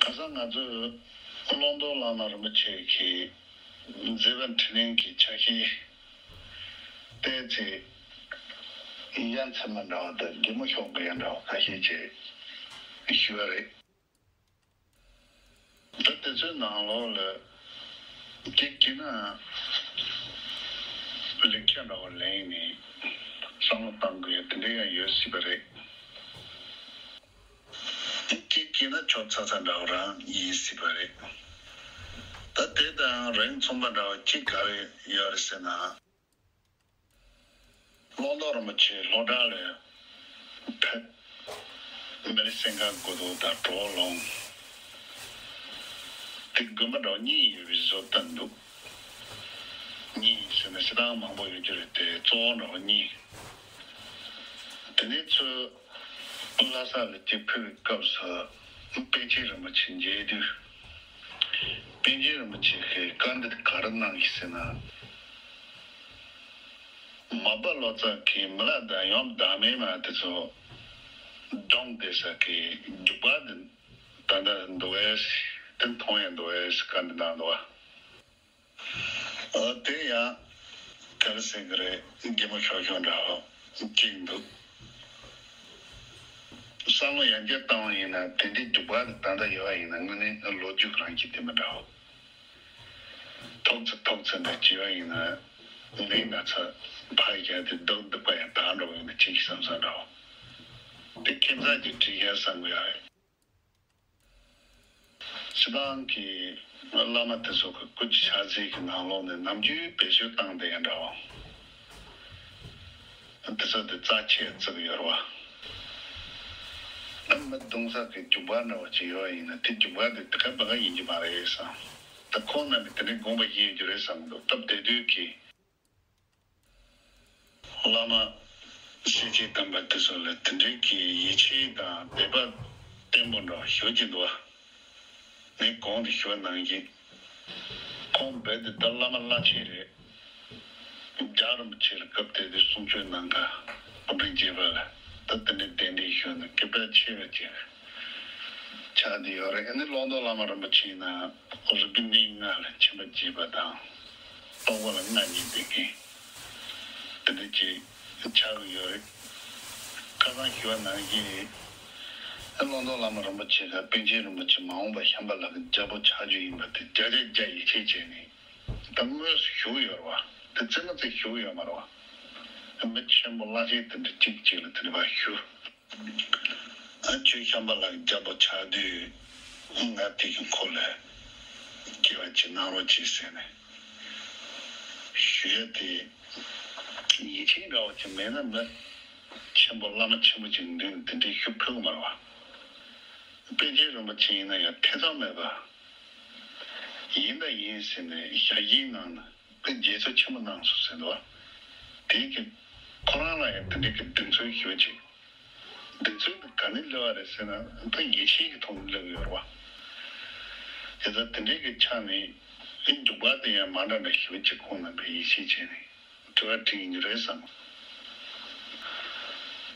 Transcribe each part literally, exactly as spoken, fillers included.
ཁ་སང་ང་ཚོས་ཀློང་རྡོལ་བླ་མ་རིན་པོ་ཆེ་གི་མཛད་པ་འཕྲིན་ལས་ཀྱི་ཆ་ཤས་བལྟས་ཚེ། ཡ་མཚན་མ་འདྲ་བ་དང་གད་མོ་ཤོར་དགོས་ཡ་འདྲ་བ་ཁ་ཤས་ཅིག་ཞུ་བ་རེད། ད་དེ་ཚོའི་ནང་ལོགས་ལ་གཅིག་བྱས་ན་ལེགས་ཆ་འདྲ་བ་ལེན་ནས་བསམ་བློ་བཏང་དགོས་ཡ་དེ་འདྲ་ཡང་ཡོད་སྲིད་པ་རེད། གཅིག་བྱས་ན་ཆོ་ཚ་ཚ་འདྲ་བོ་རང་ཡིན་སྲིད་པ་རེད། ད་དེ་དང་རིགས་མཚུངས་པ་འདྲ་བོ་གཅིག་ག་རེ་ཡོད་རེད་ཟེར་ན། ཀློང་རྡོལ་རིན་པོ་ཆེ་ལྷོ་བྲག་ལ་ཕེབས། མི་ལ་སེང་ཁ་དགུ་ཐོག་དང་གྲོགས་ལོངས། དེ་དགོན་པ་འདྲ་བོ་གཉིས་ཡོད་པའི་བཟོ་ལྟ་འདུག་གཉིས་ཟེར་ན་སྤྱིར་བཏང་མང་པོ་ཡོད་རྒྱུ་རེད་དེ་གཙོ་བོ་འདྲ་བོ་གཉིས། དེ་ནས་ཚུར་ལྷ་ས་ལ་སྐྱེ་ཕེབས་པའི་སྐབས་སུ་པཎ་ཆེན་རིན་པོ་ཆེ་མཇལ་དུས། པཎ་ཆེན་རིན་པོ་ཆེ་གིས་བཀའ་འདི་ག་རེ་གནང་གི་ཟེར་ན། མར་པ་ལོ་ཙཱ་གིས་མི་ལ་དང་ཡོངས་བདག་མེད་མ་དེ་ཚོ་སྦྱོང་བསྡད་ས་གི་རྒྱུག་པ་འདི་ད་ལྟ་འདུག་ཨེ། དེ་མཐོང་ཡང་འདུག་ཨེ་བཀའ་འདི་གནང་འདུག་བ། ཨ་དེ་ཡང་ག་རེ་ཟེར་གི་རེད། གད་མོ་ཤོར་ཤོར་འདྲ་བོ་གཅིག་འདུག་བསམ་བློ་ཡར་རྒྱས་བཏང་བ་ཡིན་ན་དེ་འདྲའི་རྒྱུག་པ་དེ་ད་ལྟ་ཡོད་པ་ཡིན་ན་དངོས་གནས་ལོ་རྒྱུས་རང་གི་དེ་མི་འདྲ་བོ། ཐོག་ཚེ་ཐོག་ཚེ་འདྲ་བྱས་པ་ཡིན་ན་ནི་ན་ཚ་ཕ་ཡ་དེ་སྡུག་སྡུག་པ་ཡང་དག་འགྲོ་བ་ཡིན་ན་ཅིག་བསམ་བསམ་འདྲ་བོ། དེ་ཁྱིམ་ཚང་གི་བྲིས་ཡ་བསམ་གི་ཡ་རེད། སྤྱིར་བཏང་གི་བླ་མ་དེ་ཚོ་གི་སྐུ་ཕྱག་རྫས་ཀྱི་ནང་ལོགས་ནས་ནམ་རྒྱུན་བེད་སྤྱོད་བཏང་བསྡད་ཡ་འདྲ་བ། དེ་ཚོ་དེ་རྩ་ཆེ་བརྩི་གི་ཡོད་རེད་བ། ཨ་མི་རྡུང་ས་གི་རྒྱུག་པ་འདྲ་བ་ཅིག་ཡོད་པ་ཡིན་ན་དེ་རྒྱུག་པ་དེ་དེ་ག་བ་ག་ཡིན་གྱི་མ་རེད་བསམ། ད་ཁོང་རྣམ་པས་དེ་འདྲའི་དགོངས་པ་བཞེས་རྒྱུ་རེད་བསམ་འདུག་སྟབས་བདེ་དུས་ཀྱི། བླ་མ་སེར་བྱེས་དམ་པ་དེ་ཚོ་ལ་དེ་འདྲའི་གི་ཡིད་ཆེས་དང་དད་པ་བརྟན་པོ་འདྲ་ཞུ་གི་འདུག་བ། ངས་གོང་དུ་ཞུ་བ་ནང་བཞིན། ཁོང་རྦད་དེ་ད་བླ་མ་བླ་ཆེན་རེད། རྒྱལ་བ་རིན་པོ་ཆེ་ལ་སྐབས་དེ་དུས་གསུང་ཆོས་གནང་ག་སྐུ་ཕྲེང་བཅུ་པ་ལ་ད་དེ་འདྲའི་གདན་འདྲེན་ཞུས་ནས་སྐུ་བལ་ཆེ་བ་ཅིག་ཆགས་བསྡད་ཡོད་རེད། ཨ་ནི་ཀློང་རྡོལ་བླ་མ་རིན་པོ་ཆེ་ཡིན་ན་རིག་པའི་གནས་ལྔ་ལ་མཁྱེན་པ་རྒྱས་པ་དང་། རྟོགས་པ་ལ་མངའ་བརྙེས་ལྡན་མཁན་དེ་འདྲ་ཅིག་ཆགས་ཀྱི་ཡོད་རེད། ཁ་སང་ཞུས་པ་ནང་བཞིན་རེད། ཀློང་རྡོལ་བླ་མ་རིན་པོ་ཆེ་དང་པཎ་ཆེན་རིན་པོ་ཆེ་མ་འོངས་པ་བྱམས་པ་ལགས་ཀྱི་རྒྱལ་པོ་ཆགས་རྒྱུ་ཡིན་པ་དེ་བརྒྱ་ཆ་བརྒྱ་ཡིད་ཆེས་བྱས་ནས་ད་དངོས་སུ་ཞུ་གི་ཡོད་རེད་བ། དེ་རྩེད་མོ་རྩེ་ཞུ་གི་ཡོད་མ་རེད་བ། མི་ཆེན་པོ་བླ་ཆེན་དེ་འདྲ་གཅིག་གཅིག་ལ་དེ་འདྲ་བ་ཞུ། ཨ་ཁྱོད་བྱམས་པ་ལགས་རྒྱལ་པོ་ཆགས་དུས་ང་དེ་གི་འཁོར་ལ་སྐྱེ་བ་ཅིག་གནང་རོགས་གྱིས་ཟེར་ནས་ཞུ་ཡ་དེ་ཡིད་ཆེས་འདྲ་བོ་ཅིག་མེད་ན་མི་ཆེན་པོ་བླ་མ་ཆེན་པོ་ཅིག་མདུན་དེ་འདྲའི་ཞུ་ཕོད་ཀྱི་མ་རེད་བ། པཎ་ཆེན་རིན་པོ་ཆེ་ཡིན་ན་ཡང་ཐེ་ཚོམ་མེད་པ་ཡིན་ད་ཡིན་ཟེར་ནས་ཞལ་བཞེས་གནང་ན། དཔེ་དགྱེས་ཚོར་ཆེན་པོ་གནང་སོང་ཟེར་འདུག་བ། དེའི་གི་ཁོ་རང་ལ་ཡང་དེ་འདྲའི་གི་གདེང་ཚོད་ཞུ་ཅིག་གདེང་ཚོད་དེ་ག་ནས་སླེབས་པ་རེད་ཟེར་ན་ད་ཡིད་ཆེས་ཀྱི་ཐོག་ནས་སླེབས་ཡོད་རེད་བ། དེ་ལྟར་དེ་འདྲའི་གི་ཆ་ནས་ཨེ་འཇུག་པ་དེ་ཡང་མ་འདྲ་འདྲ་ཞུ་ཅིག་ཁོང་རྣམ་པས་ཡིད་ཆེས་བྱས་ནས་དྲི་བ་དྲིས་ཡིན་རྒྱུ་རེད་བསམ།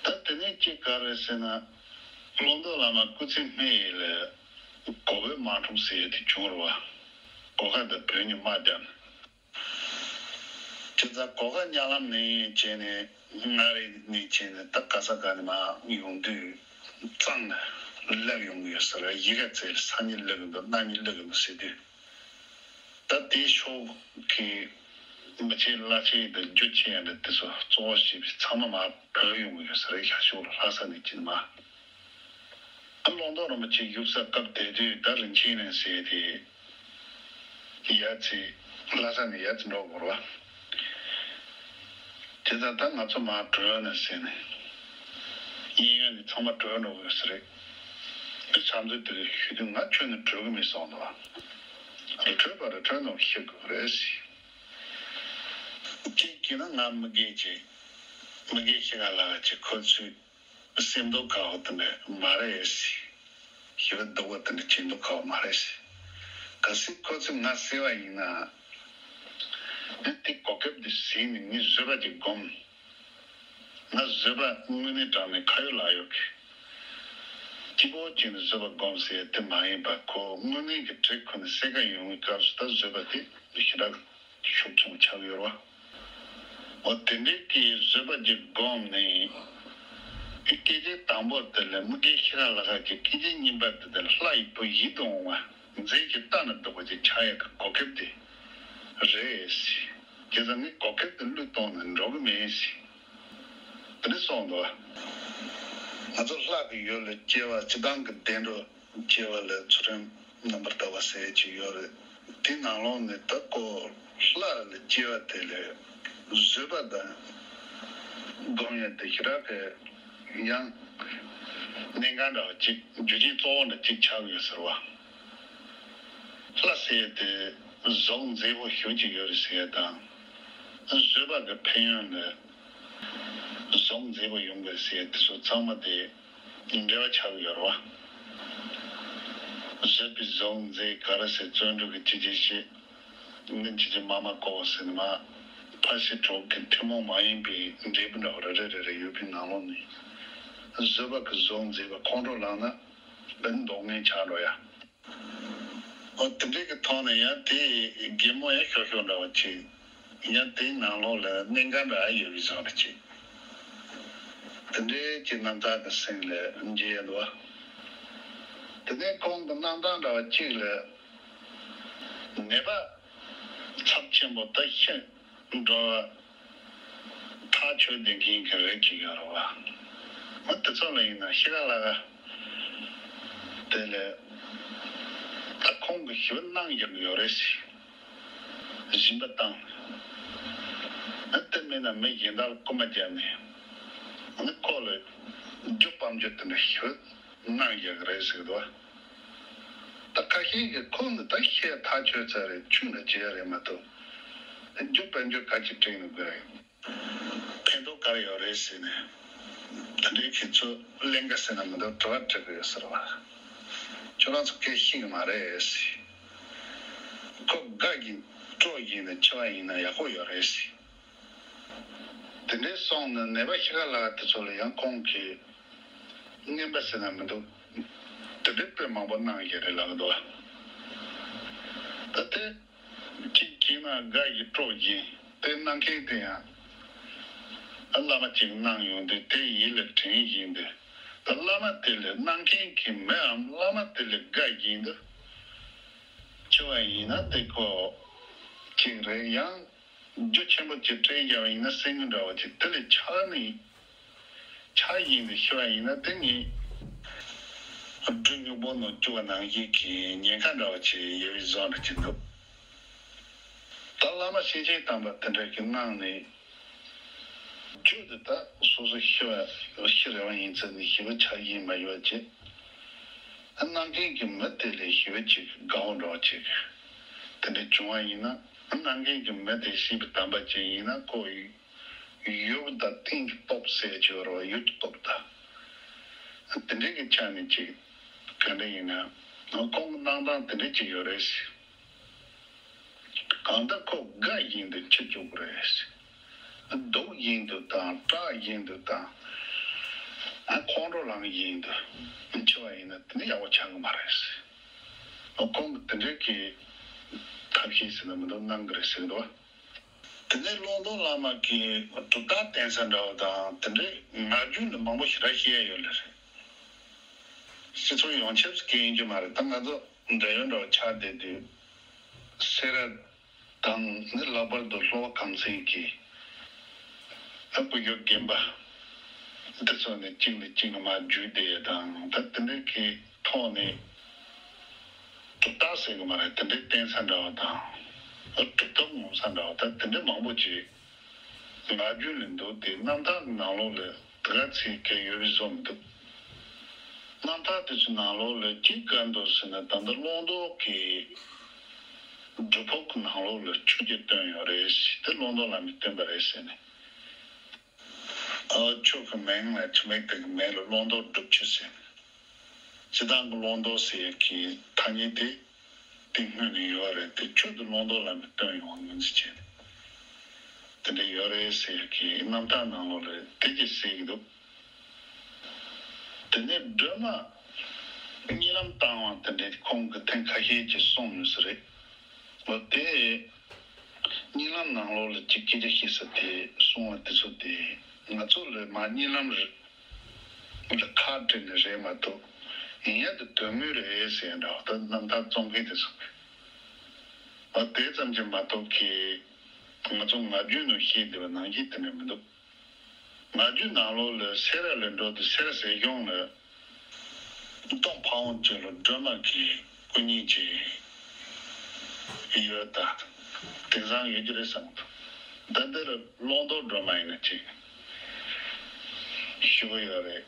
ད་དེ་ནས་ཅིག་ག་རེད་ཟེར་ན་ཀློང་རྡོལ་བླ་མ་སྐུ་ཚེ་སྨད་ཡས་ལ་གོ་བོད་དམག་འཁྲུག་ཟེར་ཡས་དེ་བྱུང་རེད་བ། གོ་ཁ་དང་བོད་གཉིས་དམག་བརྒྱབ་ནས། དེ་ཚ་གོ་ཁ་གཉའ་ལམ་ནས་བྱས་ནས་མངའ་རིས་ནས་བྱས་ནས་ད་ག་ས་ག་ནས་མར་ཡོང་དུས་གཙང་ནས་སླེབས་ཡོང་གི་ཡོད་ས་རེད། གཞིས་ཀ་རྩེ་ལ་སང་ཉིན་སླེབས་ཡོང་འདུག་གནངས་ཉིན་སླེབས་ཡོང་འདུག་ཟེར་དུས། ད་དེའི་ཕྱོགས་ཀྱི་མི་ཆེ་བླ་ཆེ་དང་རྒྱུ་ཆེ་ཡང་འདྲ་དེ་ཚོ་གཙོ་བོ་བྱས་པའི་ཚང་མ་མར་བྲོས་ཡོང་གི་ཡོད་ས་རེད། ཤར་ཕྱོགས་ལ་ལྷ་ས་ནས་བྱས་ནས་མར། ཨ་ཀློང་རྡོལ་རིན་པོ་ཆེ་བཞུགས་ས་སྐབས་དེ་དུས་ད་རིན་ཆེན་གླིང་ཟེར་དེ་ཡ་ཚེ་ལྷ་ས་ནས་ཡ་ཚེ་འགྲོ་དགོས་རེད་བ། དེ་ཙང་ད་ང་ཚོ་མར་བྲོས་ན་ཟེར་ནས་གཡས་གཡོན་ནས་ཚང་མ་བྲོས་འགྲོ་དགོས་ས་རེད། དེ་ཚང་ཚོས་དེ་ཞུ་དུས་ང་ཁྱོན་ནས་བྲོས་གི་མེད་གསུངས་འདུག་བ། རི་ཁྲོད་པ་རི་ཁྲོད་ནང་ཤི་དགོས་རེད་ཟེར། གཅིག་བྱས་ན་ང་མི་རྒན་ཅིག་མི་རྒན་ཤི་ག་ལ་ག་ཅིག་ཁོ་ཚོས། སེམས་སྡུག་ཁ་བ་དེ་འདྲ་མ་རེད། ཞེ་པོ་སྡུག་པ་དེ་འདྲ་བྱེད་མདོག་ཁ་བ་མ་རེད། གལ་སྲིད་ཁོ་ཚོས་ང་བསད་པ་ཡིན་ན། ཨ་དེ་གོ་སྐབས་འདི་ཟིན་ནས་ངས་བཟོད་པ་ཅིག་སྒོམ། ང་བཟོད་པ་དངོས་གནས་དྲང་ནས་ཁ་ཡོད་ལག་ཡོད་ཀྱི། སྐྱིད་པོ་བྱས་ནས་བཟོད་པ་སྒོམ་ཟེར་ཡ་དེ་མ་ཡིན་པ། ཁོ་དངོས་གནས་ཀྱི་གྲི་ཁུར་ནས་སེར་ཀ་ཡོང་བའི་སྐབས་སུ་ད་བཟོད་པ་དེ་ཞེ་དྲག་ཤུགས་ཆེན་པོ་ཆགས་ཡོད་རེད་བ། འོ་དེ་འདྲའི་གི་བཟོད་པ་ཅིག་བསྒོམས་ནས། སྐད་ཆ་དང་པོ་དེ་ལ་མི་དགེ་ཤི་ཁ་ལ་ཁ་གི་སྐད་ཆ་གཉིས་པ་དེ་དེ་ལ་ལྷ་ཡི་བུ་ཡིད་དུ་འོང་བ་མཛེས་ཀྱི་རྟ་ན་སྡུག་པ་ཅིག་ཆགས་ཡ་གི་གོ་སྐབས་དེ་རེད། བྱས་ཙང་ངས་གོ་སྐབས་དེ་བློས་གཏོང་ནས་འགྲོ་གི་མིན། དེ་འདྲ་གསུངས་འདུག་ང་ཚོ་ལྷ་གི་ཡུལ་ལ་སྐྱེ་བ་སྤྱིར་བཏང་གི་བདེ་འགྲོ་སྐྱེ་བ་ལ་ཚུལ་ཁྲིམས་རྣམ་པར་དག་པ་ཟེར་གྱི་ཡོད་རེད། དེའི་ནང་ལོགས་ནས་ད་ཁོ་ལྷ་ལ་སྐྱེ་བ་དེ་ལ་བཟོད་པ་དང་སྒོམ་ཡ་དེ་ཞེ་དྲག་གི་ཡང་གནད་འགག་འདྲ་བ་ཅིག་རྒྱུ་རྐྱེན་གཙོ་བོ་འདྲ་ཅིག་ཆགས་ཡོད་ཟེར་བ། ལྷ་ཟེར་ཡ་དེ་གཟུགས་མཛེས་པོ་ཞེ་ཅིག་ཡོད་རེད་ཟེར་ཡ་དང་། བཟོད་པ་གི་ཕན་ཡོན་ལ་གཟུགས་མཛེས་པོ་ཡོང་གི་རེད་ཟེར་ཡ་དེ་ཚོ་ཚང་མ་དེ་འབྲེལ་བ་ཆགས་ཡོད་རེད་བ། བཟོད་པའི་གཟུགས་མཛེས་ག་རེ་ཟེར། བརྩོན་འགྲུས་ཀྱི་ཅི་ཅི་ཤེས། ནི་ཅི་ཅི་མ་མ་གོ་ཟེར་ནས་མ། ཕ་ཤི་གྲོགས་ཀྱི་ཐུན་མོང་མ་ཡིན་པའི་འབྲས་བུ་འདྲ་བ་རེ་རེ་རེ་རེ་ཡོད་པའི་ནང་ལོགས་ནས། བཟོད་པ་གི་གཟུགས་མཛེས་པ་ཁོང་ཁྲོ་ལངས་ན་བདེན་མདོག་ངན་ཆགས་འགྲོ་ཡ། འོ་དེ་འདྲའི་གི་ཐོག་ནས་ཡང་དེ་གད་མོ་ཡང་ཤོར་ཤོར་འདྲ་བ་ཅིག་ཡང་དེའི་ནང་ལོགས་ལ་གནད་འགག་འདྲ་ཡོད་པའི་བཟོ་འདྲ་ཅིག་དེ་འདྲའི་གི་རྣམ་ཐར་གི་སེང་ལས་མཇལ་ཡ་འདུག་བ། དེ་ནས་ཁོང་གི་རྣམ་ཐར་འདྲ་བ་ཅིག་ལ་ནད་པ་ཚབས་ཆེན་པོ་ད་ཤི་འགྲོ་བ། ཐག་ཆོད་བསྡད་མཁན་གྱི་རིགས་ཅིག་ཡོད་རེད་བ། མི་དེ་ཚོ་ལ་ཡིན་ན་ཤི་ཁ་ལ་ཁ་དེ་ལས་ད་ཁོང་གི་ཞི་བ་གནང་བཞག་ཡོད་རེད་ཟེར། སྦྱིན་པ་བཏང་། ཨ་དེ་མིན་ན་མི་གཞན་དག་ལ་སྐུལ་མ་བརྒྱབ་ནས་ཨ་ཁོ་ལ་རྒྱུ་སྤམ་རྒྱུ་དེ་འདྲ་ཞི་བ་གནང་བཞག་རེད་ཟེར་གི་འདུག་ད་ཁ་ཤས་ཀྱིས་ཁོང་འདི་ད་ཤི་ཐག་ཆོད་ཚར་རེད། ཆོས་འདྲ་བྱེད་ཡ་རེད་མ་གཏོགས་རྒྱུ་སྤམ་རྒྱུ་ག་ཅིག་དྲན་ནས་དགོས་རེད། ཕན་ཐོགས་ག་རེ་ཡོད་རེད་ཟེར་ནས། དེ་འདྲའི་ཁྱེད་ཚོ་ཀླན་ཀ་ཟེར་ན་མི་འདུག་དྲི་བ་དྲི་གི་ཡོད་ཟེར་བ། ཁྱོད་རང་ཚོ་སྐད་ཤེས་གི་མ་རེད་ཟེར། ཁོ་དགའ་གི་སྤྲོ་གི་ནས་འཆི་བ་ཡིན་ན་ཡག་པོ་ཡོད་རེད་ཟེར། དེ་འདྲའི་སོང་ནས་ནད་པ་ཤི་ཁ་ལ་ཁ་དེ་ཚོ་ལ་ཡང་ཁོང་གིས་རྔན་པ་ཟེར་ན་མི་འདུག་དེ་འདྲའི་དཔེ་མང་པོ་གནང་ཡོད་རེད་ལབ་གི་འདུག་ད་དེ། གཅིག་བྱས་ན་དགའ་ཡི་སྤྲོ་ཡིན། དེ་གནང་མཁན་དེ་ཡང་བླ་མ་གཅིག་གནང་ཡོང་དུས་དེ་ཡིད་ལ་དྲན་བཞིན་དུ། ད་བླ་མ་དེ་ལ་གནང་མཁན་གྱི་མིའམ་བླ་མ་དེ་ལ་དགའ་བཞིན་དུ་འཆི་བ་ཡིན་ན་དེ་ཁོ་གཅིག་རེད། ཡང་རྒྱུ་ཆེན་པོ་གཅིག་སྤྲད་རྒྱབ་ཡིན་ན་སེམས་ཀྱི་འདྲ་བ་གཅིག་དེ་ལས་ཆགས་ནས་ཆགས་བཞིན་དུ་ཤི་བ་ཡིན་ན་དེ་ངས་སྦྲུལ་སྨྱུག་པོ་ནང་བཅུག་པ་ནང་བཞིན་གྱི་ཉེན་ཁ་འདྲ་བ་ཅིག་ཡོད་པའི་བཟོ་འདྲ་ཅིག་འདུག་ད་བླ་མ་སེམས་ཅན་དམ་པ་དེ་འདྲ་གི་གནང་ནས་རྒྱུ་དེ་དག་སོ་སོ་ཤི་བ་ཤི་རེ་བ་ཡིན་ཚེ་ནི་ཞི་བ་ཆགས་ཡིན་མ་ཡོད་ཅེས། གནང་མཁན་གྱི་མི་དེ་ལས་ཞི་བ་ཅིག་དགའ་བོ་འདྲ་བ་ཅིག་དེ་འདྲ་བྱུང་བ་ཡིན་ན། གནང་མཁན་གྱི་མི་དེ་ཤི་བ་དམ་པ་ཅིག་ཡིན་ན་ཁོ་ཡི་ཡུལ་དང་གཏིང་གི་སྟོབས་ཟེར་གྱི་ཡོད་རེད་བ། ཡུལ་གྱི་སྟོབས་དང་། དེ་འདྲའི་གི་ཆ་ནས་ཅིག་ག་འདྲ་ཡིན་ན་ཁོང་གི་གནང་སྟངས་དེ་འདྲ་ཅིག་ཡོད་རེད། གང་ལྟར་ཁོ་དགའ་བཞིན་དུ་འཆི་བཅུག་གི་རེད། སྡུག་བཞིན་དུ་དང་སྐྲག་བཞིན་དུ་དང་ཁོང་ཁྲོ་ལངས་བཞིན་དུ་འཆི་བ་ཡིན་ན་དེ་ནི་ཡག་པོ་ཆགས་གི་མ་རེད། ཁོང་གི་དེ་འདྲའི་གི་ཐབས་ཤེས་ཟེར་ན་མི་འདུག་གནང་གི་རེད་ཟེར་གི་འདུག་དེ་ནས་ཀློང་རྡོལ་བླ་མ་གིས་གྲུབ་རྟགས་བསྟན་ས་འདྲ་བ་དང་དེ་འདྲའི་ངག་རྒྱུན་ལ་མང་པོ་ཞེ་དྲག་བཤད་ཡ་ཡོད་ལེ་རེད། སྤྱི་ཚོགས་ཡོངས་ཁྱབ་སུ་སྐད་ཡིན་རྒྱུ་མ་རེད། ད་ང་ཚོ་འབྲེལ་ཡོད་འདྲ་བ་ཆགས་བསྡད་དུས་སེ་ར་དང་ནི་ལྷག་པར་དུ་ལྷོ་པ་ཁམས་ཚན་གྱི་ཨ་ཁུ་ཡོད་རྒན་པ་འདི་ཚོ་ནས་གཅིག་ནས་གཅིག་ལ་མར་འཇུས་བསྡད་ཡ་དང་ད་དེ་འདྲའི་གི་ཐོག་ནས། གྲུབ་རྟགས་ཟེར་གི་མ་རེད། དེ་འདྲའི་བསྟན་ས་འདྲ་བ་དང་། གྲུབ་ཐོབ་ངོམ་ས་འདྲ་བ་ད་དེ་འདྲའི་མང་པོ་ཅིག་ངག་རྒྱུན་ལ་འདུག་དེ་རྣམ་ཐར་གི་ནང་ལོགས་ལ་དེ་ག་ཚིག་གི་ཡོད་པའི་བཟོ་མི་འདུག་རྣམ་ཐར་དེ་ཚོའི་ནང་ལོགས་ལ་ཅི་ག་འདུག་ཟེར་ན་ད་ལྟ་ཀློང་རྡོལ་གྱི་སྒྲུབ་ཕུག་གི་ནང་ལོགས་ལ་ཆུ་གཅིག་བཏོན་ཡོད་རེད་ཟེར། དེ་ཀློང་རྡོལ་བླ་མས་བཏོན་པ་རེད་ཟེར་ནས། ཨ་ཆུ་གི་མིང་ལ་ཆུ་མིག་དེ་གི་མིང་ལ་ཀློང་རྡོལ་སྒྲུབ་ཆུ་ཟེར་ནས། སྤྱིར་བཏང་གི་ཀློང་རྡོལ་ཟེར་ཡས་ཀྱི་ཐ་སྙད་དེ་དེ་སྔོན་ནས་ཡོད་རེད། དེ་ཆུ་དེ་ཀློང་རྡོལ་བླ་མས་བཏོན་ཡོང་ངོས་འཛིན་བྱས་ནས་དེ་འདྲ་ཡོད་རེད་ཟེར་ཡས་ཀྱི་རྣམ་ཐར་ནང་ལོགས་ལ་དེ་ཅིག་གསལ་གྱི་འདུག་དེ་ནས་སྒྲོལ་མ་ གཉིད་ལམ་བཏང་བ་དེ་འདྲའི་ཁོང་གིས་ཐེངས་ཁ་ཤས་ཅིག་གསུངས་ཡོད་ས་རེད། འོ་དེ། གཉིད་ལམ་ནང་ལོགས་ལ་ཅིག་སྐད་ཆ་བཤད་ས་དེ་གསུང་བ་དེ་ཚོ་དེ། ང་ཚོ་ལ་མ་གཉིད་ལམ་རེད། ལ་ཁ་བྲལ་ནས་རེད་མ་གཏོགས། ཡིན་ཡ་དེ་དོན་དངོས་རེད་ཟེར་འདྲ་བ་ད་རྣམ་ཐར་རྩོམ་མཁན་དེ་ཚོ། འོ་དེ་ཙམ་གྱིས་མ་གཏོགས་ཀྱི། ང་ཚོ་ངག་རྒྱུན་ནང་བཤད་བསྡད་པ་ནང་བཞིན་དེ་འདྲ་མི་འདུག་ངག་རྒྱུན་ནང་ལོགས་ལ་སེ་ར་ལ་འགྲོ་དུས་སེ་ར་ཟས་གཞུང་ལ། སྟོད་ཕ་བོང་ཅན་ལ་སྒྲོལ་མ་གི་སྐུ་བརྙན་ཅིག་ཡོད་ད། དེང་སང་ཡོད་ཀྱི་རེད་བསམ་གི་འདུག་ད་འདི་ལ་ཀློང་རྡོལ་སྒྲོལ་མ་ཡིན་ན་ཅིག་ཞུ་གི་ཡོད་རེད།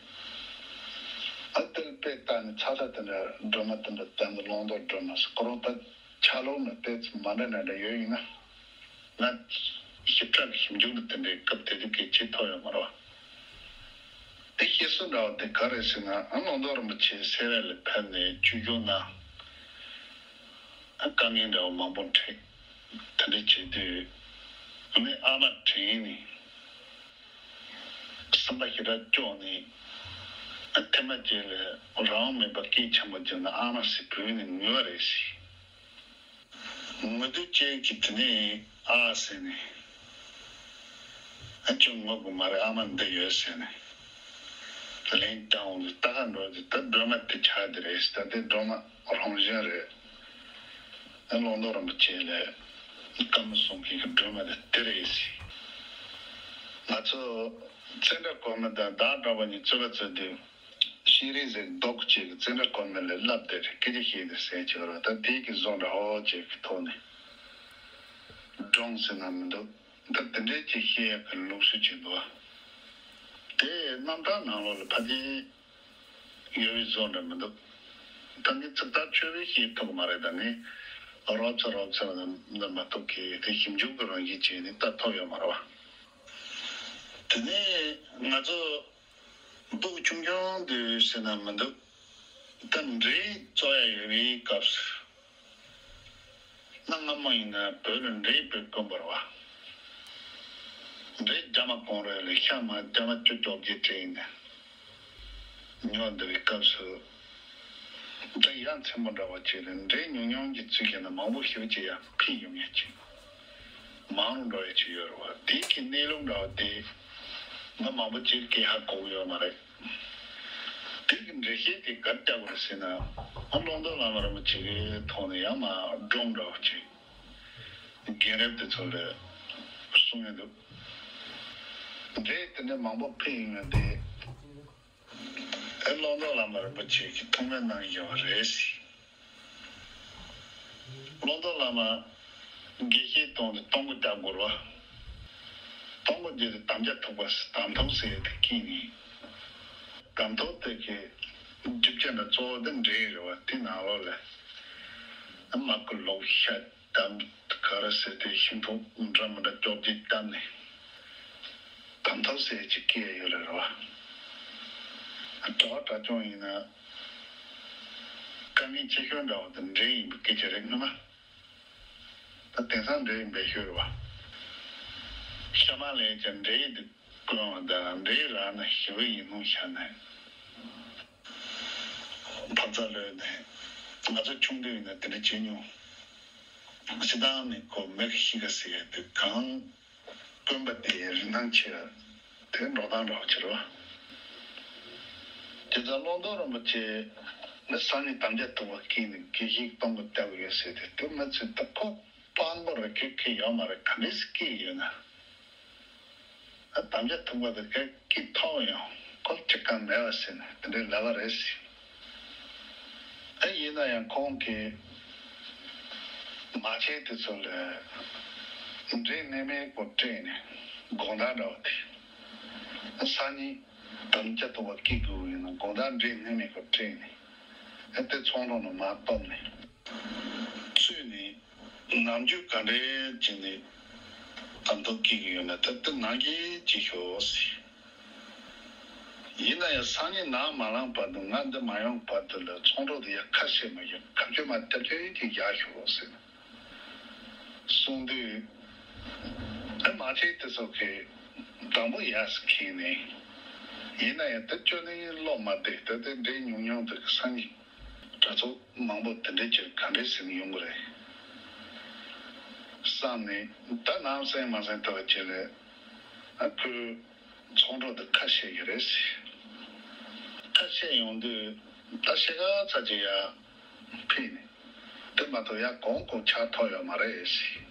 ཨ་དེ་ལ་དཔེ་ལྟ་ནས་ཚ་ཚ་དེ་འདྲ་སྒྲོལ་མ་དེ་འདྲ་བསྟན་འདུག་ཀློང་རྡོལ་སྒྲོལ་མ་ཟེར་ཁོ་རང་ད། ཆ་ལུགས་ནི་ཏོག་ཙམ་མ་འདྲ་འདྲ་འདྲ་ཡོད་ཡིན་ན། ང་ཞིབ་ཕྲ་གི་ཞིབ་འཇུག་ནི་དེ་འདྲའི་སྐབས་དེ་དུས་སྐད་ཆ་ཐོག་ཡོད་མ་རེད་བ། དེ་བཤད་སྲོལ་འདྲ་བ་དེ་ག་རེད་ཟེར་ན། ཨ་ཀློང་རྡོལ་རིན་པོ་ཆེ་སེ་ར་ལ་ཕེབས་ནས་ཆོས་ཞུ་ན། ཨ་དཀའ་ངལ་འདྲ་བ་མང་པོ་འཕྲད། དེ་འདྲ་བྱེད་དུས་ངས་ཨ་མ་དྲན་ནས། སེམས་པ་ཞེ་དྲག་སྐྱོ་ནས། ཐེངས་མ་གཅིག་ལ་རང་དབང་མེད་པར་སྐད་ཆེན་པོ་བརྒྱབ་ནས་ཨ་མ་ཟེར་བོས་ནས་ངུས་པ་རེད་ཟེར། ངུ་དུས་ཅིག་གིས་དེ་ནས་ཨ་ཟེར་ནས། ཨ་ཅོ་ངུ་དགོས་མ་རེད། ཨ་མ་འདི་ཡོད་ཟེར་ནས། ལན་བཏང་འོང་དུས་ལྟ་ག་འགྲོ་དུས་ད་སྒྲོལ་མ་དེ་ཆགས་དེ་རེད་ཟེར། ད་དེ་སྒྲོལ་མ་རང་བཞིན་རེད། ཨ་ཀློང་རྡོལ་རིན་པོ་ཆེ་ལ་བཀའ་མོལ་གསུང་མཁན་གྱི་སྒྲོལ་མ་དེ་དེ་རེད་ཟེར། ང་ཚོ་ཙནྡྲ་གོ་མི་དང་བདག་འདྲ་བ་གཉིས་རྩོད་པ་རྩོད་དུས། ཤེས་རིག་ཟེར་མདོག་ཅིག་གིས་ཙནྡྲ་གོ་མི་ལ་ལབ་སྟེ་སྐད་ཆ་བཤད་དེ་ཟེར་གྱི་རེད། ད་དེ་གི་བཟོ་འདྲ་ཨོ་ཅིག་གི་ཐོག་ནས་སྒྲུང་ཟེར་ན་མི་འདུག་ད་དེ་འདྲའི་ཅིག་བཤད་ཡག་གི་ལུགས་སྲོལ་ཅིག་འདུག་དེ་རྣམ་ཐར་ནང་ལོགས་ལ་ཕལ་ཆེར་ཡོད་པའི་བཟོ་འདྲ་མི་འདུག་ད་ངས་ཚིག་ཐག་ཆོད་པོ་བཤད་ཐུབ་ཀྱི་མ་རེད། ད་ངས་རོབ་ཙམ་རོབ་ཙམ་ལ་མ་གཏོགས་གི་དེ་ཞིབ་འཇུག་གི་རང་བཞིན་བྱས་ནས་ལྟ་ཐུབ་ཡོད་མ་རེད་བ། དེ་ནས་ང་ཚོ་སྤུ་གུ་ཆུང་ཆུང་དུས་ཟེར་ན་མི་འདུག་ད་འབྲས་བཙོང་ཡ་ཡོད་པའི་སྐབས་སུ། གནའ་སྔ་མོ་ཡིན་ན་བོད་ལ་འབྲས་དཔེ་དཀོན་པོ་རེད་བ། འབྲས་རྒྱ་མ་གང་རེད་ལ་ཤ་མ་རྒྱ་མ་བཅུ་བཅོ་བརྒྱད་སྤྲད་ཡིན་ནས། ཉོ་འདི་བའི་སྐབས་སུ། འབྲས་ཡ་མཚན་པོ་འདྲ་བ་ཅིག་ལ་འབྲས་ཉུང་ཉུང་གི་ཚུལ་བྱས་ན་མང་པོ་ཞེ་པོ་ཅིག་ཡར་ཕུད་ཡོང་ཡ་ཅིག་མང་རུ་འགྲོ་ཡ་ཅིག་ཡོད་རེད་བ། དེ་གི་གནས་ལུགས་འདྲ་བ་དེ་མི་མང་པོ་ཅིག་གིས་ཧ་གོ་གི་ཡོད་མ་རེད། དེ་གི་འགྲེལ་བཤད་དེ་ག་རེ་རྒྱག་དགོས་རེད་ཟེར་ན། ཨ་ཀློང་རྡོལ་བླ་མ་རིན་པོ་ཆེ་གི་ཐོག་ནས་ཡང་མ་སྒྲུང་འདྲ་བ་ཅིག་རྒན་རབས་དེ་ཚོ་ལ་གསུང་ཡ་འདུག་འབྲས་དེ་འདྲ་མང་པོ་ཕུད་ཡོང་ཡ་དེ། ཨེ་ཀློང་རྡོལ་བླ་མ་རིན་པོ་ཆེ་གིས་ཐུགས་སྨོན་གནང་བཞག་པ་རེད་ཟེར། ཀློང་རྡོལ་བླ་མ་དགེ་བཤེས་གཏོང་དུས་སྟོང་སྐུ་རྒྱག་དགོས་རེད་བ། སྟོང་སྐུ་རྒྱག་དུས་དམ་བཅའ་ཐུག་པ་ཟེར་དམ་ཐོག་ཟེར་ཡ་དེ་བཀལ་ནས། དམ་ཐོག་དེ་གི་རྒྱུ་ཆ་འདྲ་གཙོ་བོ་དེ་འབྲས་རེད་བ། དེ་ནང་ལོགས་ལ་མར་ཁུ་ལུག་ཤ། དམ་ག་རེ་ཟེར་དེ་ཤིང་ཏོག་འདྲ་མི་འདྲ་བཅོ་བརྒྱད་བཏབ་ནས་དམ་ཐབས་ཟེར་ཅིག་སྐྱེས་ཡོད་རེད་རོ། གྲྭ་བ་གྲྭ་ཆུང་ཡིན་ན་དཀའ་ངལ་ཆེ་ཤོས་འདྲ་བ་དེ་འབྲས་ཡིན་པའི་སྐད་ཆ་རེད་སྔོན་མ། ད་དེང་སང་འབྲས་ཡིན་པའི་ཤོད་རེད་བ། ཤ་མ་ལས་ཀྱང་འབྲས་ཡིན་དུ་བསྐོན་བ་དང་འབྲས་རག་ན་ཞི་བ་ཡིན་ནོ་ཤ་ནས། འཕག་འཚག་ལོས་ནས་ང་ཚོ་ཆུང་དུས་ཡིན་ན་དེ་འདྲ་བྱེད་མྱོང་། སྤྱིར་བཏང་ནས་ཁོ་མེག་ཤི་ཀ་ཟེར་ཡ་དེ་གང་དཀོན་པ་དེ་རིན་ཐང་ཆེ་བ་དེ་འགྲོ་སྟངས་འདྲ་བ་ཆེ་རོ། དེ་ཙང་ཀློང་རྡོལ་རིན་པོ་ཆེ་ནི་སང་ཉིན་དམ་བཅའ་ཐུག་པ་སྐྱེས་ནས་དགེ་བཤེས་སྟོང་གི་ལྟ་བུ་ཡོད་ཟེར་ཏེ་དེ་མི་ཚོས་ད་ཁོ་དཔང་པོ་རེ་ཁེ་ཁེ་ཡོད་མ་རེད། ག་འདྲས་སྐྱེས་ཡོད་ན། ཨ་དམ་བཅའ་ཐུག་པ་དེ་ག་སྐྱིད་ཐོག་ཡང་ཁོ་ཅི་གང་མེད་པ་ཟེར་ནས་དེ་འདྲའི་ལབ་པ་རེད་ཟེར། ཨ་ཡིན་ན་ཡང་ཁོང་གིས་མ་ཆེན་དེ་ཚོ་ལ་འབྲས་སྣེ་མའི་སྐོར་སྤྲད་ནས་དགོང་དག་འདྲ་བ་དེ། ཨ་སང་ཉིན་དམ་བཅའ་ཐུག་པ་སྐྱིད་དགོས་ཡིན་ན་དགོང་དག་འབྲས་སྣེ་མའི་སྐོར་སྤྲད་ནས་ཨ་དེ་ཚོང་ཁང་ནང་མར་བཏབ་ནས་བཙོས་ནས། ནམ་རྒྱུན་ག་འདྲའི་བྱས་ནས་དམ་ཐོག་སྐྱེ་གི་ཡོད་ན་ད་ལྟ་ནང་གི་ཅིག་ཤོག་ཟེར། ཡིན་ན་ཡང་སང་ཉིན་ནངས་མ་ལངས་བར་དུ་ང་འདི་མ་ཡོང་བར་དུ་ལ་ཚོང་གྲོགས་དེ་ཡ་ཁ་བཤད་མ་བྱེད། ཁ་བྱེད་མ་སྟབས་བདེ་ཅིག་བཞག་ཤོག་ཟེར་གསུངས་དུས། ཨ་མ་ཆེན་དེ་ཚོ་གིས་དང་པོ་ཡ་ཟེར་ཁེངས་ནས། ཡིན་ན་ཡང་དེ་ཅོ་ནི་བློ་མ་བདེ། ད་ལྟའི་འབྲས་ཉུང་ཉུང་དེ་གི་སང་ཉིན། གྲྭ་ཚོགས་མང་པོ་དེ་འདྲའི་ཕྱིར་ག་འདྲས་ཟིན་ཡོང་གི་རེད་བསམ་ནས། ད་ནམ་སེང་མ་སེང་ཐོག་ཅིག་ལ་ཨ་ཁོའི་ཚོགས་གྲོགས་དེ་ཁ་བཤད་ཀྱི་རེད་ཟེར། ཁ་བཤད་ཡོང་དུས་ད་ཕྱེད་ཀ་ཙམ་ཅིག་ཡར་ཕུད་ནས། དེ་མ་གཏོགས་ཡར་གོང་གོང་ཆག་ཐུབ་ཡོད་མ་རེད་ཟེར།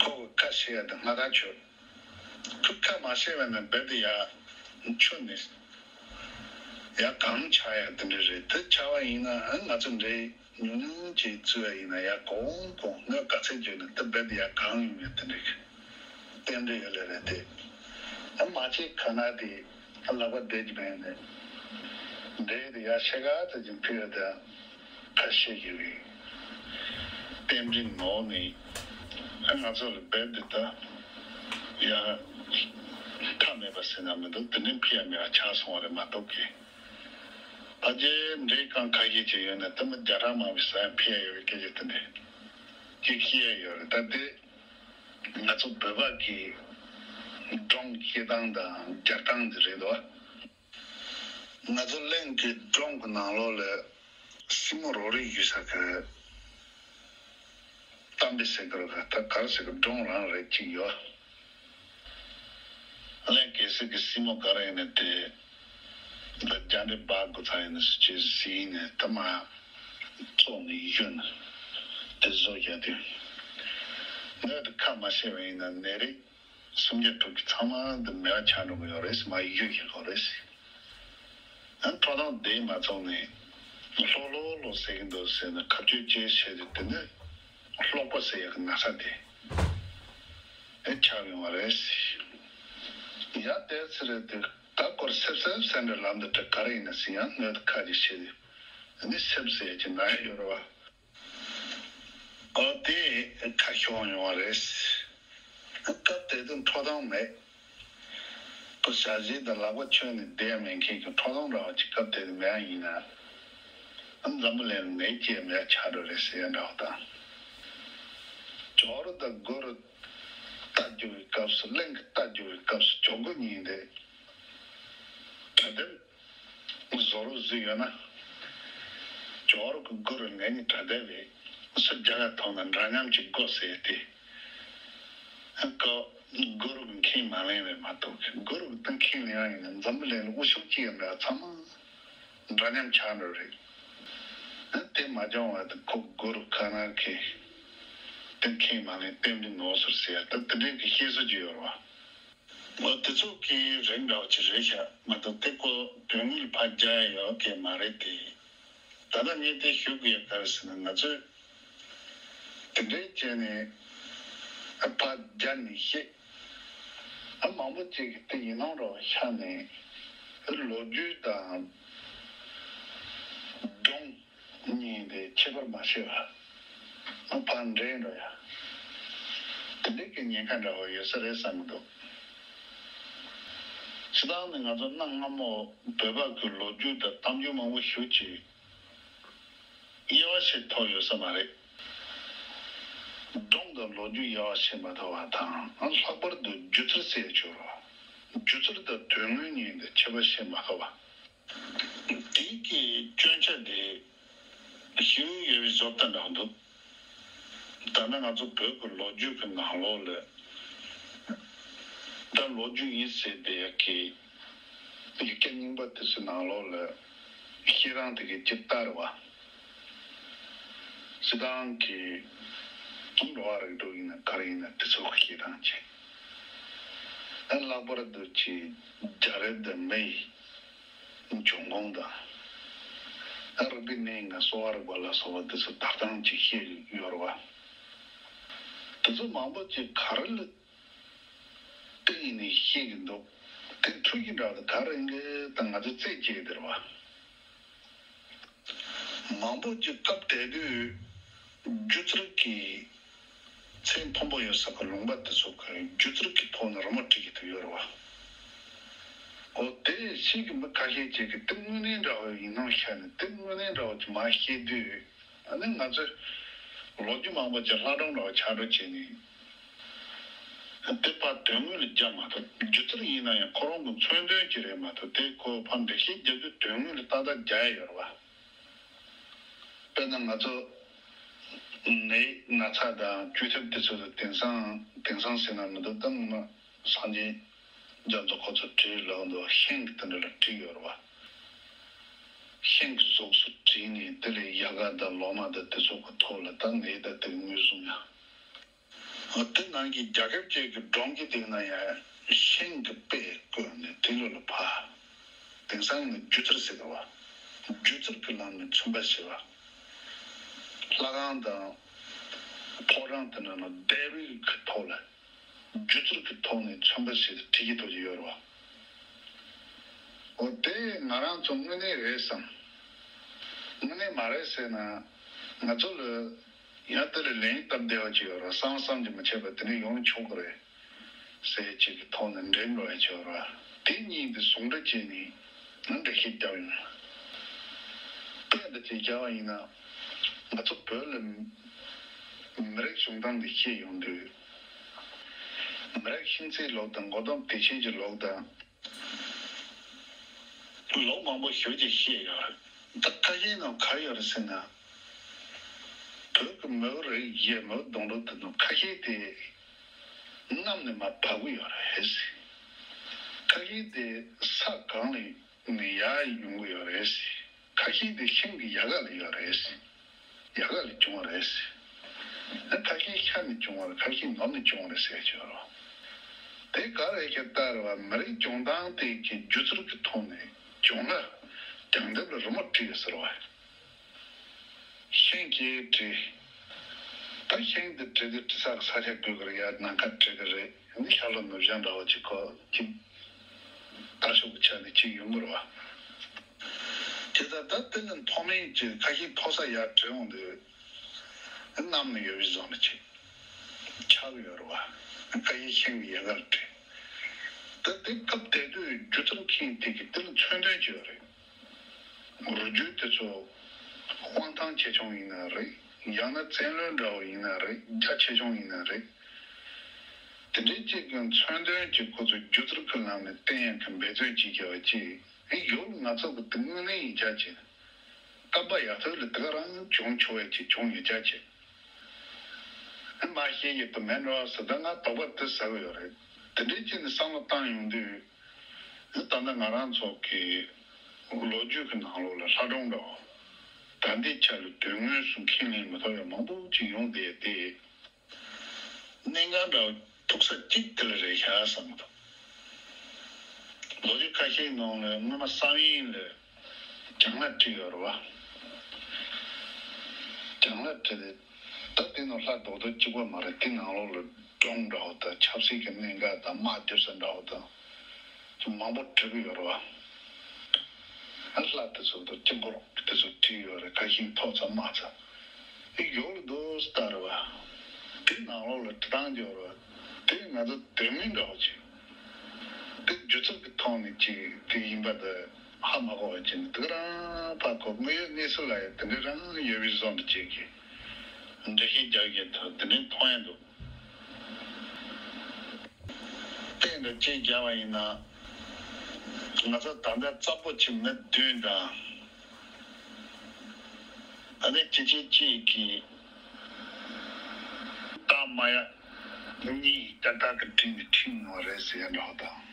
ཁོ་གི་ཁ་བཤད་ཡ་དེ་སྔ་ཐག་ཆོད། ཁོས་ཁ་མ་བཤད་པ་ན་རྦད་དེ་ཡར་འཕྱུར་ནས་ཡར་གང་ཆག་ཡ་དེ་འདྲ་རེད། དེ་ཆགས་པ་ཡིན་ན་ཨ་ང་ཚོ་འདྲའི་ཉུང་ཉུང་ཅིག་བཙུགས་པ་ཡིན་ན་ཡར་གོང་གོང་ངས་ག་ཚད་བརྗོད་ན་དེ་རྦད་དེ་ཡར་གང་ཡོང་ཡ་དེ་འདྲ་གི་རྟེན་འབྲེལ་ཡོད་ལེ་རེད་དེ། ཨ་མ་ཆེ་ཁ་ན་དེ་ཨ་ལག་པ་བསྡད་ཀྱི་མེད་ནས་འདྲེ་དེ་ཡར་ཕྱེད་ཀ་ཙམ་ཅིག་ཕུད་ཡ་དེ། ཁ་ཤས་ཀྱི་རྟེན་འབྲེལ་ནོར་ནས་ང་ཚོ་ལ་རྦད་དེ་ད་ཡ་མཐའ་མེད་པ་ཟེར་ན་མི་འདུག་དེ་ནས་ཕི་ཡ་མེད་པ་ཆགས་སོང་བ་རེད་མ་གཏོགས་ཀི། ཕལ་ཆེར་འདྲེ་རྐང་ཁ་ཤས་ཅིག་ཡོད་ན་དེ་མི་བརྒྱ་ཕྲག་མང་པོའི་ས་ཡ་ཕི་ཡ་ཡོད་པའི་སྐད་ཆ་དེ་འདྲས་ཅིག་བཤད་ཡ་ཡོད་རེད། ད་དེ་ང་ཚོ་བོད་པ་གི་སྒྲུང་བཤད་སྟངས་དང་སྦྱར་སྟངས་དེ་རེད་དོ། ང་ཚོ་གླིང་གི་སྒྲུང་གི་ནང་ལོགས་ལ་སྲིན་མོ་རོ་རི་ཡོད་ས་གི་གཏམ་དཔེ་ཟེར་གི་རེད་ག་ད་ག་རེ་ཟེར་གི་སྒྲུང་རང་རེད་ཅིག་ཡོད། གླིང་གེ་སར་གི་སྲིན་མོ་ག་རེ་ཡིན་ན་དེ་འདི་རྒྱ་འདྲེ་འབག་དགོས་ཚ་ཡིན་ན་སུ་ཅི་ཟིན་ནས་ད་མ་བཙོག་ནས་གཞོན་དེ་བཟོ་རྒྱ་དེ་ནད་དེ་ཁ་མ་བཤད་པ་ཡིན་ན་ནད་རིགས། སུམ་བརྒྱ་དྲུག་ཅུ་ཚང་མ་འདི་མེད་པ་ཆགས་འགྲོ་གི་ཡོད་རེད་ཟེར་མ་གཡུག་གི་གོ་རེད་ཟེར། ཨ་ཁྲོ་ཐུང་དེ་མ་ཚོགས་ནས་ལྷོ་ལྷོ་ལྷོ་ཟེར་གི་འདུག་ཟེར་ནས་ཁ་གཅོད་ཅེས་བྱས་ཏེ་དེ་ནས་ལྷོག་པ་ཟེར་ཡག་གི་ན་ཚ་དེ་ཨེ་ཆགས་ཡོང་བ་རེད་ཟེར། ཡ་དེ་ཚེ་རེད་དེ་ད་སྐོར་སེབ་སེབ་ཟེར་འདྲ་ལམ་དུ་དྲི་ག་རེ་ཡིན་ན་ཟེར་ཡང་སྣོད་དུ་ཁ་ཅིག་བྱས་ཏེ་ཨ་ནི་སེབ་ཟེར་ཡག་གི་ན་ཡ་ཡོད་རེད་བ། ཨོ་དེ་ཁ་ཤོང་ཡོང་བ་རེད། སྐབས་དེ་དུས་ཁྲོ་ཐུང་མེད། ཁོ་ཞ་ཞི་དང་ལག་པ་ཆོད་ནས་བསྡད་མེད་མཁན་གྱི་ཁྲོ་ཐུང་འདྲ་བ་ཅིག་སྐབས་དེ་དུས་མེད་ཡ་ཡིན་ན། འཛམ་བུ་གླིང་ལ་ནད་སྐྱེས་མེད་ཆགས་འགྲོ་རེད་ཟེར་ཡ་འདྲ་བ་དང་། ཇོ་རུ་དང་གུ་རུ་རྟ་རྒྱུག་པའི་སྐབས་སུ་གླིང་གི་རྟ་རྒྱུག་པའི་སྐབས་སུ་ཇོ་གུ་གཉིས་འདི། གྲ་སྒྲིག་བཟོ་རོགས་བཟོས་ཡོད་ན། ཇོ་རུ་གི་གུ་རུ་ངེད་གཉིས་གྲ་སྒྲིག་རེད། སུ་རྒྱ་གར་ཐོག་ན་འདྲ་མཉམ་གྱི་སྒོ་ཟེར་ཏེ། ཀ་གུ་རུ་གི་མཁན་མ་ལེན་རེད་མ་གཏོགས་གུ་རུ་གི་མཁན་ལེན་ཡ་ཡིན་ན་འཛམ་བུ་གླིང་ལ་དབུ་ཤུགས་གཅིག་ཡང་མེད་པ་ཚང་མ་འདྲ་མཉམ་ཆགས་འགྲོ་རེད། དེ་མ་སྦྱང་བ་དེ་ཁོ་གུ་རུ་ཁ་ན་ཁེ་དེ་མཁན་མ་ལེན་རྟེན་འབྲེལ་ནོར་སོང་ཟེར་ཡ་ད་དེ་འདྲའི་གི་བཤད་སྲོལ་ཅིག་ཡོད་རེད་བ། འོ་དེ་ཚོ་གི་རིགས་འདྲ་བ་ཅིག་རེད་ཤག་མ་གཏོགས་དེ་ཀོ་དོན་དངོས་ལ་ཕར་རྒྱག་ཡ་ཡོད་གི་མ་རེད་དེ། ད་ལྟ་ངས་དེ་ཞུ་དགོས་ཡ་ག་རེ་ཟེར་ན་ང་ཚོས་དེ་འདྲའི་བྱས་ནས་ཨ་ཕར་རྒྱག་ནས་བཤད། ཨ་མང་པོ་ཅིག་གིས་དེ་ཡིན་ནའང་འདྲ་བ་ཤར་ནས་ཨ་ལོ་རྒྱུས་དང་སྒྲུང་གཉིས་དེ་ཁྱད་པར་མ་ཤེས་པ། ཨ་ཕར་འདྲེས་འགྲོ་ཡ། དེ་འདྲའི་གི་ཉེན་ཁ་འདྲ་བོ་ཡོད་ས་རེད་བསམ་གི་འདུག་སྤྱིར་བཏང་ནི་ང་ཚོ་གནའ་སྔ་མོ་བོད་པ་གི་ལོ་རྒྱུས་དང་གཏམ་རྒྱུད་མང་པོ་ཞེ་ཅིག་དབྱེ་བ་ཕྱེ་ཐུབ་ཡོད་ས་མ་རེད། སྒྲུང་དང་ལོ་རྒྱུས་དབྱེ་བ་ཕྱེ་མ་ཐུབ་པ་དང་ལྷག་པར་དུ་སྒྱུ་རྩལ་ཟེར་ཡ་ཅིག་ཡོད་རེད་བ། སྒྱུ་རྩལ་དང་དོན་དངོས་གཉིས་དེ་ཁྱད་པར་ཕྱེ་མ་ཐུབ་པ། དེ་གི་སྐྱོན་ཆ་དེ་ཞེ་པོ་ཡོད་པའི་བཟོ་ལྟ་འདྲ་འདུག་ད་ལྟ་ང་ཚོ་བོད་ཀྱི་ལོ་རྒྱུས་ཀྱི་ནང་ལོགས་ལ་ད་ལོ་རྒྱུས་ཡིན་ཟེར་བསྡད་ཡག་གི་ཡིག་ཆ་རྙིང་པ་དེ་ཚོའི་ནང་ལོགས་ལ་བཤད་སྟངས་དེ་གི་ཇི་ལྟར་བ། སྤྱིར་བཏང་གི་འགྲོ་བ་རིགས་དྲུག་ཡིན་ན་ག་རེ་ཡིན་ན་དེ་ཚོ་གི་བཤད་སྟངས་བྱས། ཨ་ལྷག་པར་དུ་ཅིག་རྒྱ་རིགས་དང་མི་ཡི་འབྱུང་ཁུངས་དང་། ཨ་རིག་པའི་གནས་ལྔ་གསོ་བ་རིག་པ་ལ་སོགས་པ་འདི་ཚོ་དར་སྟངས་ཅིག་བཤད་ཡོད་རེད་བ། དེ་ཚོ་མང་པོ་ཅིག་ག་རེ་ལ་བརྟེན་ནས་བཤད་ཀྱི་འདུག་དེ་འཁྲུལ་གྱི་འདྲ་བ་དེ་ག་རེ་ཡིན་གི་ད་ང་ཚོ་རྩད་བཅད་ཀྱི་རེད་བ། མང་པོ་ཅིག་སྐབས་དེ་དུས་སྒྱུ་རྩལ་གྱི་ཚད་མཐོན་པོ་ཡོད་ས་གི་ལུང་པ་དེ་ཚོ་གི་སྒྱུ་རྩལ་གྱི་ཐོག་ནས་རི་མོ་བྲིས་ཀྱི་ཐུབ་ཡོད་རེད་བ། འོ་དེ་ཤེས་ཀྱི་མི་ཁ་ཤས་ཅིག་གིས་དེ་དངོས་གནས་འདྲ་བོ་ཡིན་ནམ་ཤར་ནས་དེ་དངོས་གནས་འདྲ་བོ་ཅིག་མར་བཤད་དུས་ཨ་ནི་ང་ཚོས་ལོ་རྒྱུས་མང་པོ་ཅིག་ལྷ་སྒྲུང་འདྲ་བོ་ཆགས་འགྲོ་བྱས་ནས། དེ་ཕར་དོན་དངོས་ལ་རྒྱག་མ་ཐུབ། སྒྱུ་རྩལ་ཡིན་ན་ཡང་ཁོ་རང་གི་མཚོན་དོན་ཅིག་རེད་མ་གཏོགས་དེ་ཁོ་ཕར་འགྲེལ་བཤད་རྒྱག་དུས་དོན་དངོས་ལ་ཏག་ཏག་རྒྱག་ཡ་ཡོད་རེད་བ། དཔེར་ན་ང་ཚོ་ནད་ན་ཚ་དང་བཅོས་ཐབས་དེ་ཚོ་ལ་དེང་སང་དེང་སང་ཟེར་ན་མི་འདུག་ད་སྔོན་མ་སངས་རྒྱས་རྒྱ་མཚོ་ཁོ་ཚོ་བྲིས་ལབ་འདུག་ཤིང་གི་དེ་འདྲ་ལ་བྲིས་ཡོད་རེད་བ། ཤིང་གི་གཟུགས་སུ་བྲིས་ནས་དེ་ལས་ཡལ་ག་དང་ལོ་མ་དང་དེ་ཚོ་གི་ཐོག་ལ་ད་ནད་ད་དེ་ངོས་བཟུང་ཡ། དེ་ནང་གི་རྒྱ་གར་བཅས་ཀྱི་སྒྲུང་གི་སྟེང་ན་ཡང་ཤིང་གི་དཔེ་བཀོད་ནས་དེ་ལོ་ལ་ཕ། དེང་སང་ནི་སྒྱུ་རྩལ་ཟེར་བ། སྒྱུ་རྩལ་གྱི་ལམ་ནས་མཚོན་པ་བྱེད་པ། ལྷ་ཁང་དང་ཕོ་བྲང་དེ་འདྲ་ན་ལྡེབས་རིས་ཀྱི་ཐོག་ལ་སྒྱུ་རྩལ་གྱི་ཐོག་ནས་མཚོན་པ་བྱེད་དེ་བྲིས་ཀྱི་ཐོག་ཅིག་ཡོད་རེད་བ། འོ་དེ་ང་རང་ཚོ་དངོས་གནས་རེད་བསམ། དངོས་གནས་མ་རེད་ཟེར་ན། ང་ཚོ་ལ་ཡང་དེ་ལ་ལན་སྟབས་བདེ་བ་ཅིག་ཡོད་རེད། བསམ་བསམ་གྱིས་མི་ཁྱབ་པ་དེ་འདྲ་ཡོང་ཆོག་གི་རེད་ཟེར་ཅིག་གི་ཐོག་ནས་འགྲེམས་འགྲོ་ཡ་ཅིག་ཡོད་རེད། དེ་གཉིས་དེ་ཟུང་འབྲེལ་བྱས་ནས་ང་འགྲེལ་བཤད་བརྒྱབ་ཡོང་། དཔེ་འདི་ཅིག་བརྒྱབ་པ་ཡིན་ན། ང་ཚོ་བོད་ལ་མི་རིགས་བྱུང་སྟངས་འདི་ཤེས་ཡོང་དུས། མི་རིགས་ཤིང་ཚད་ལོག་དང་མགོ་སྟོང་དེ་ཆེན་གྱི་ལོག་དང་། ལོ་མང་པོ་ཞེ་ཅིག་བཤད་ཡོད་རེད། ད་ཁ་ཤས་ནང་ག་ཡོད་རེད་ཟེར་ན། བོད་ཀྱི་མི་རིགས་ཡས་མི་སྡོང་གྲོགས་དེ་ཚོ་ཁ་ཤས་དེ་གནམ་ནས་མར་བབས་ཀྱི་ཡོད་རེད་ཟེར། ཁ་ཤས་དེ་ས་གངས་ལ་ནས་ཡར་ཡོང་གི་ཡོད་རེད་ཟེར། ཁ་ཤས་དེ་ཤིང་གི་ཡལ་ག་ལ་ཡོད་རེད་ཟེར། ཡལ་ག་ལས་བྱུང་བ་རེད་ཟེར། ཁ་ཤས་ཤར་ནས་བྱུང་བ་རེད། ཁ་ཤས་ནུབ་ནས་བྱུང་བ་རེད་ཟེར་གྱི་ཡོད་རེད། དེ་ག་རེད་ཁྱེད་ལྟ་རེད་བ། མི་རིགས་བྱུང་སྟངས་དེ་གི་སྒྱུ་རྩལ་གྱི་ཐོག་ནས་བྱུང་ན་རྒྱང་ལྡེབས་ལ་རི་མོ་བྲིས་ཡོད་ཟེར་བ། ཤིང་གིས་བྲིས། ད་ཤིང་དེ་བྲིས་དུས་བྲིས་ས་གི་ས་ཆ་དགོས་ཀྱི་རེད། ཡར་ནམ་མཁའ་བྲིས་ཀྱི་རེད། ནི་ཤར་ལྷོ་ནུབ་བྱང་འདྲ་བོ་ཅིག་གོ་ཅིག་ལྟ་ཕྱོགས་ཀྱི་ཆ་ནས་ཅིག་ཡོང་གི་རེད་བ། དེ་ལྟར་ད་དེ་ནི་མཐོ་དམན་གྱི་ཁ་ཤས་མཐོ་ས་ཡར་བྲིས་འོང་དུས། གནམ་ནས་ཡོལ་བའི་བཟོ་འདྲ་ཅིག་ཆགས་ཡོད་རེད་བ། ཁ་ཤས་ཤིང་གི་ཡལ་གར་བྲིས། ད་དེ་སྐབས་དེ་དུས་སྒྱུ་རྩལ་མཁན་དེ་གི་དེ་ལ་མཚོན་དོན་ཅིག་ཡོད་རེད། རུ་རྒྱུད་དེ་ཚོ་དབང་ཐང་ཆེ་ཆུང་ཡིན་ན་རེད། ཡང་ན་བཙན་གནོན་འདྲ་བོ་ཡིན་ན་རེད། རྒྱ་ཆེ་ཆུང་ཡིན་ན་རེད། དེ་འདྲའི་གཅིག་གི་མཚོན་དོན་གྱི་ཁོ་ཚོ་སྒྱུ་རྩལ་གྱི་ལམ་ནས་བསྟན་ཡག་གི་འབད་བརྩོན་བྱེད་རྒྱུ་བ་གཅིག་ཨེ་ཡོད། ང་ཚོ་གི་དེ་དངོས་གནས་ཡིན་ཆ་ཅིག་སྟབས་ཡག་ཐོག་ལ་དེ་ག་རང་བྱུང་ཆོག་ཡག་ཅིག་བྱུང་ཡོད་ཆ་ཅིག་ཨེ་མ་ཤེས་ཀྱི་དུ་མེད་འགྲོ་ཟེར། ད་ང་དོགས་པ་དེ་ཟ་གི་ཡོད་རེད། དེ་འདྲའི་གཅིག་ནས་བསམ་བློ་བཏང་ཡོང་དུས། ཨེ་ད་ལྟ་ང་རང་ཚོ་གི་ལོ་རྒྱུས་ཀྱི་ནང་ལོགས་ལ་ལྷ་སྒྲུང་འདྲ་བོ། ད་ལྟའི་ཆ་ལ་དོན་དངོས་སུ་ཁས་ལེན་མི་ཐུབ་ཡག་མང་པོ་ཅིག་ཡོང་བསྡད་དེ། གནད་འགག་འདྲ་བོ་ཐུག་ས་གཅིག་དེ་ལ་རེད་ཤག་བསམ་གྱི་འདུག་ལོ་རྒྱུས་ཁ་ཤས་ནང་ལ་སྔོན་མ་བསམ་ཡས་ལ་གྱང་ལྭ་བྲིས་ཡོད་རེད་བ། གྱང་ལྭ་བྲིས་ཏེ། ད་དེ་ནང་ལྷ་རྡོག་རྡོག་གཅིག་པ་མ་རེད། དེ་ནང་ལོགས་ལ་སྒྲུང་འདྲ་བོ་དང་ཆབ་སྲིད་ཀྱི་གནད་འགག་དང་དམག་རྒྱབ་ས་འདྲ་བོ་དང་། ཅུང་མང་པོ་བྲིས་ཀྱི་ཡོད་རེད་བ། ལྷ་དེ་ཚོ་དང་དཀྱིལ་འཁོར་དེ་ཚོ་བྲིས་ཡོད་རེད། ཁ་ཤས་མཐོ་ཙམ་དམའ་ཙམ། དེ་ཡོད་ལ་འདུག་ལྟ་རེད་བ། དེ་ནང་ལོགས་ལ་བྲིས་སྟངས་ཡོད་རེད་བ། དེ་ང་ཚོ་དོན་དངོས་འདྲ་བོ་ཅིག་དེ་སྒྱུ་རྩལ་གྱི་ཐོག་ནས་ཅིག་དེ་ཡིན་པ་དེ་ཧ་མ་གོ་བ་ཅིག་ནི་དེ་ག་རང་ཕར་གོ་དངོས་ཡོད་གནས་ཚུལ་ལ་ཡང་དེ་འདྲ་རང་ཡོད་པའི་བཟོ་འདྲ་ཅིག་གི་འགྲེལ་བཤད་རྒྱག་གི་འདུག་དེ་འདྲ་མཐོང་ཡ་འདུག་དཔེ་འདྲ་གཅིག་བརྒྱབ་པ་ཡིན་ན། ང་ཚོ་ད་ལྟ་གཙགས་པོ་ཆེ་མི་བདུན་དང་། ཨ་ནི་ཅི་ཅི་གཅིག་གིས་རྟགས་མ་ཡག་གཉིས་ཏག་ཏག་གི་བྲིས་ནས་ཁྲིད་ཡོང་བ་རེད་ཟེར་ཡ་འདྲ་བོ་དང་།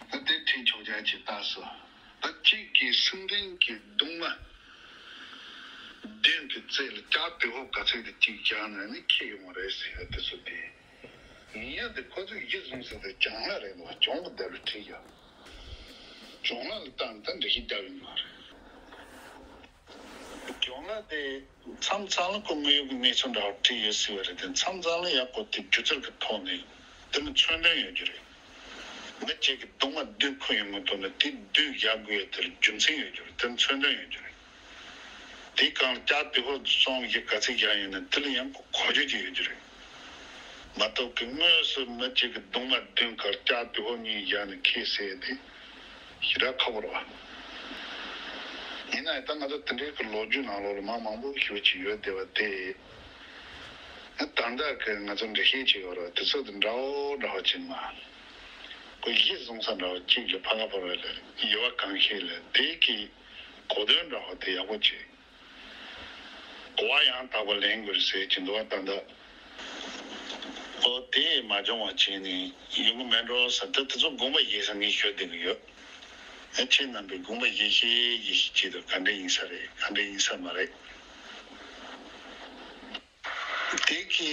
ཨ་དེ་ཁྲིད་ཆོག་ཆ་ཅིག་ལྟ་སོང་། ད་གཅིག་གིས་སེང་ལྡེང་གི་གདུང་མ་བདུན་གྱི་རྩེ་ལ་ལྕགས་དེ་ཧོ་ག་ཚད་དེ་གཅིག་བཞག་ནས་ནི་ཁྱེར་ཡོང་བ་རེད་ཟེར་ཡ་དེ་ཚོ་དེ། ཡིན་ཡང་དེ་ཁོ་ཚོས་གཞི་བཟུང་ས་དེ་གྱང་ལྭ་རེད་འདུག་གྱང་གི་ལྡེབས་ལ་བྲིས་ཡོད། གྱང་ལྭ་ལ་བལྟས་ནས་ད་འགྲེལ་བཤད་རྒྱག་ཡོད་མ་རེད། གྱང་ལྭ་དེ་མཚམས་མཚམས་ལ་ཁོ་དངོས་ཡོད་ཀྱི་གནས་ཚུལ་འདྲ་བོ་བྲིས་ཡོད་སྲིད་པ་རེད་དེ། མཚམས་མཚམས་ལ་ཡག་པོ་དེ་སྒྱུ་རྩལ་གྱི་ཐོག་ནས་དེ་ནི་མཚོན་དོན་ཡོད་རྒྱུ་རེད། མི་གཅིག་གིས་གདུང་མ་བདུན་འཁུར་ཡོང་གི་འདུག་ན་དེ་བདུན་བཞག་དགོས་ཡ་དེར་རྒྱུ་མཚན་ཡོད་རྒྱུ་རེད། དེ་མཚོན་དོན་ཡོད་རྒྱུ་རེད། དེའི་སྒང་ལ་ལྕགས་དེ་ཧོ་སོང་གི་ག་ཚད་བཞག་ཡིན་ན་དེ་ལ་ཡང་གོ་རྒྱུ་ཅིག་ཡོད་རྒྱུ་རེད། མ་གཏོགས་ཀྱི་དངོས་སུ་མི་གཅིག་གི་གདུང་མ་བདུན་ཁར་ལྕགས་དེ་ཧོ་གཉིས་བཞག་ནས་ཁྱེར་ཟེར་དེ་ཞེ་དྲག་ཁག་པོ་རེད་བ། ཡིན་ན་ཡང་ད་ང་ཚོ་དེ་འདྲའི་གི་ལོ་རྒྱུས་ནང་ལོགས་ལ་མང་མང་པོ་ཞེ་པོ་ཅིག་ཡོད་བསྡད་པ་དེ། ད་ལྟ་གི་ང་ཚོ་འགྲེལ་བཤད་བྱེད་ཡོད་རེད་བ། དེ་ཚོ་དེ་འདྲ་བོ་འདྲ་བོ་ཅིག་མ། ཁོ་གཞི་བཟུང་ས་འདྲ་བོ་གཅིག་ལ་ཕ་ག་ཕ་ར་ལ་ཡོད་པ་གང་ཤེས་ལ་དེ་གི་གོ་དོན་འདྲ་བོ་དེ་ཡག་པོ་བྱས། ཡང་དག་པ་ལེན་དགོས་ཟེར་གྱི་འདུག་བ། ད་ལྟ་ཨོ་དེ་མ་སྦྱོང་བ་བྱས་ནས་ཡོང་གི་མེད་འགྲོ་ཟེར་ཏེ། དེ་ཚོ་དགོངས་པ་བཞེས་ས་ངས་ཞུ་བསྡད་ཀྱི་ཡོད། ཨེ་ཁྱེད་རྣམ་པས་དགོངས་པ་བཞེས་ཤིག་བཞེས་ཤིག་བྱེད་དུ། ག་འདྲ་ཡིན་ས་རེད། ག་འདྲ་ཡིན་ས་མ་རེད། དེ་གི་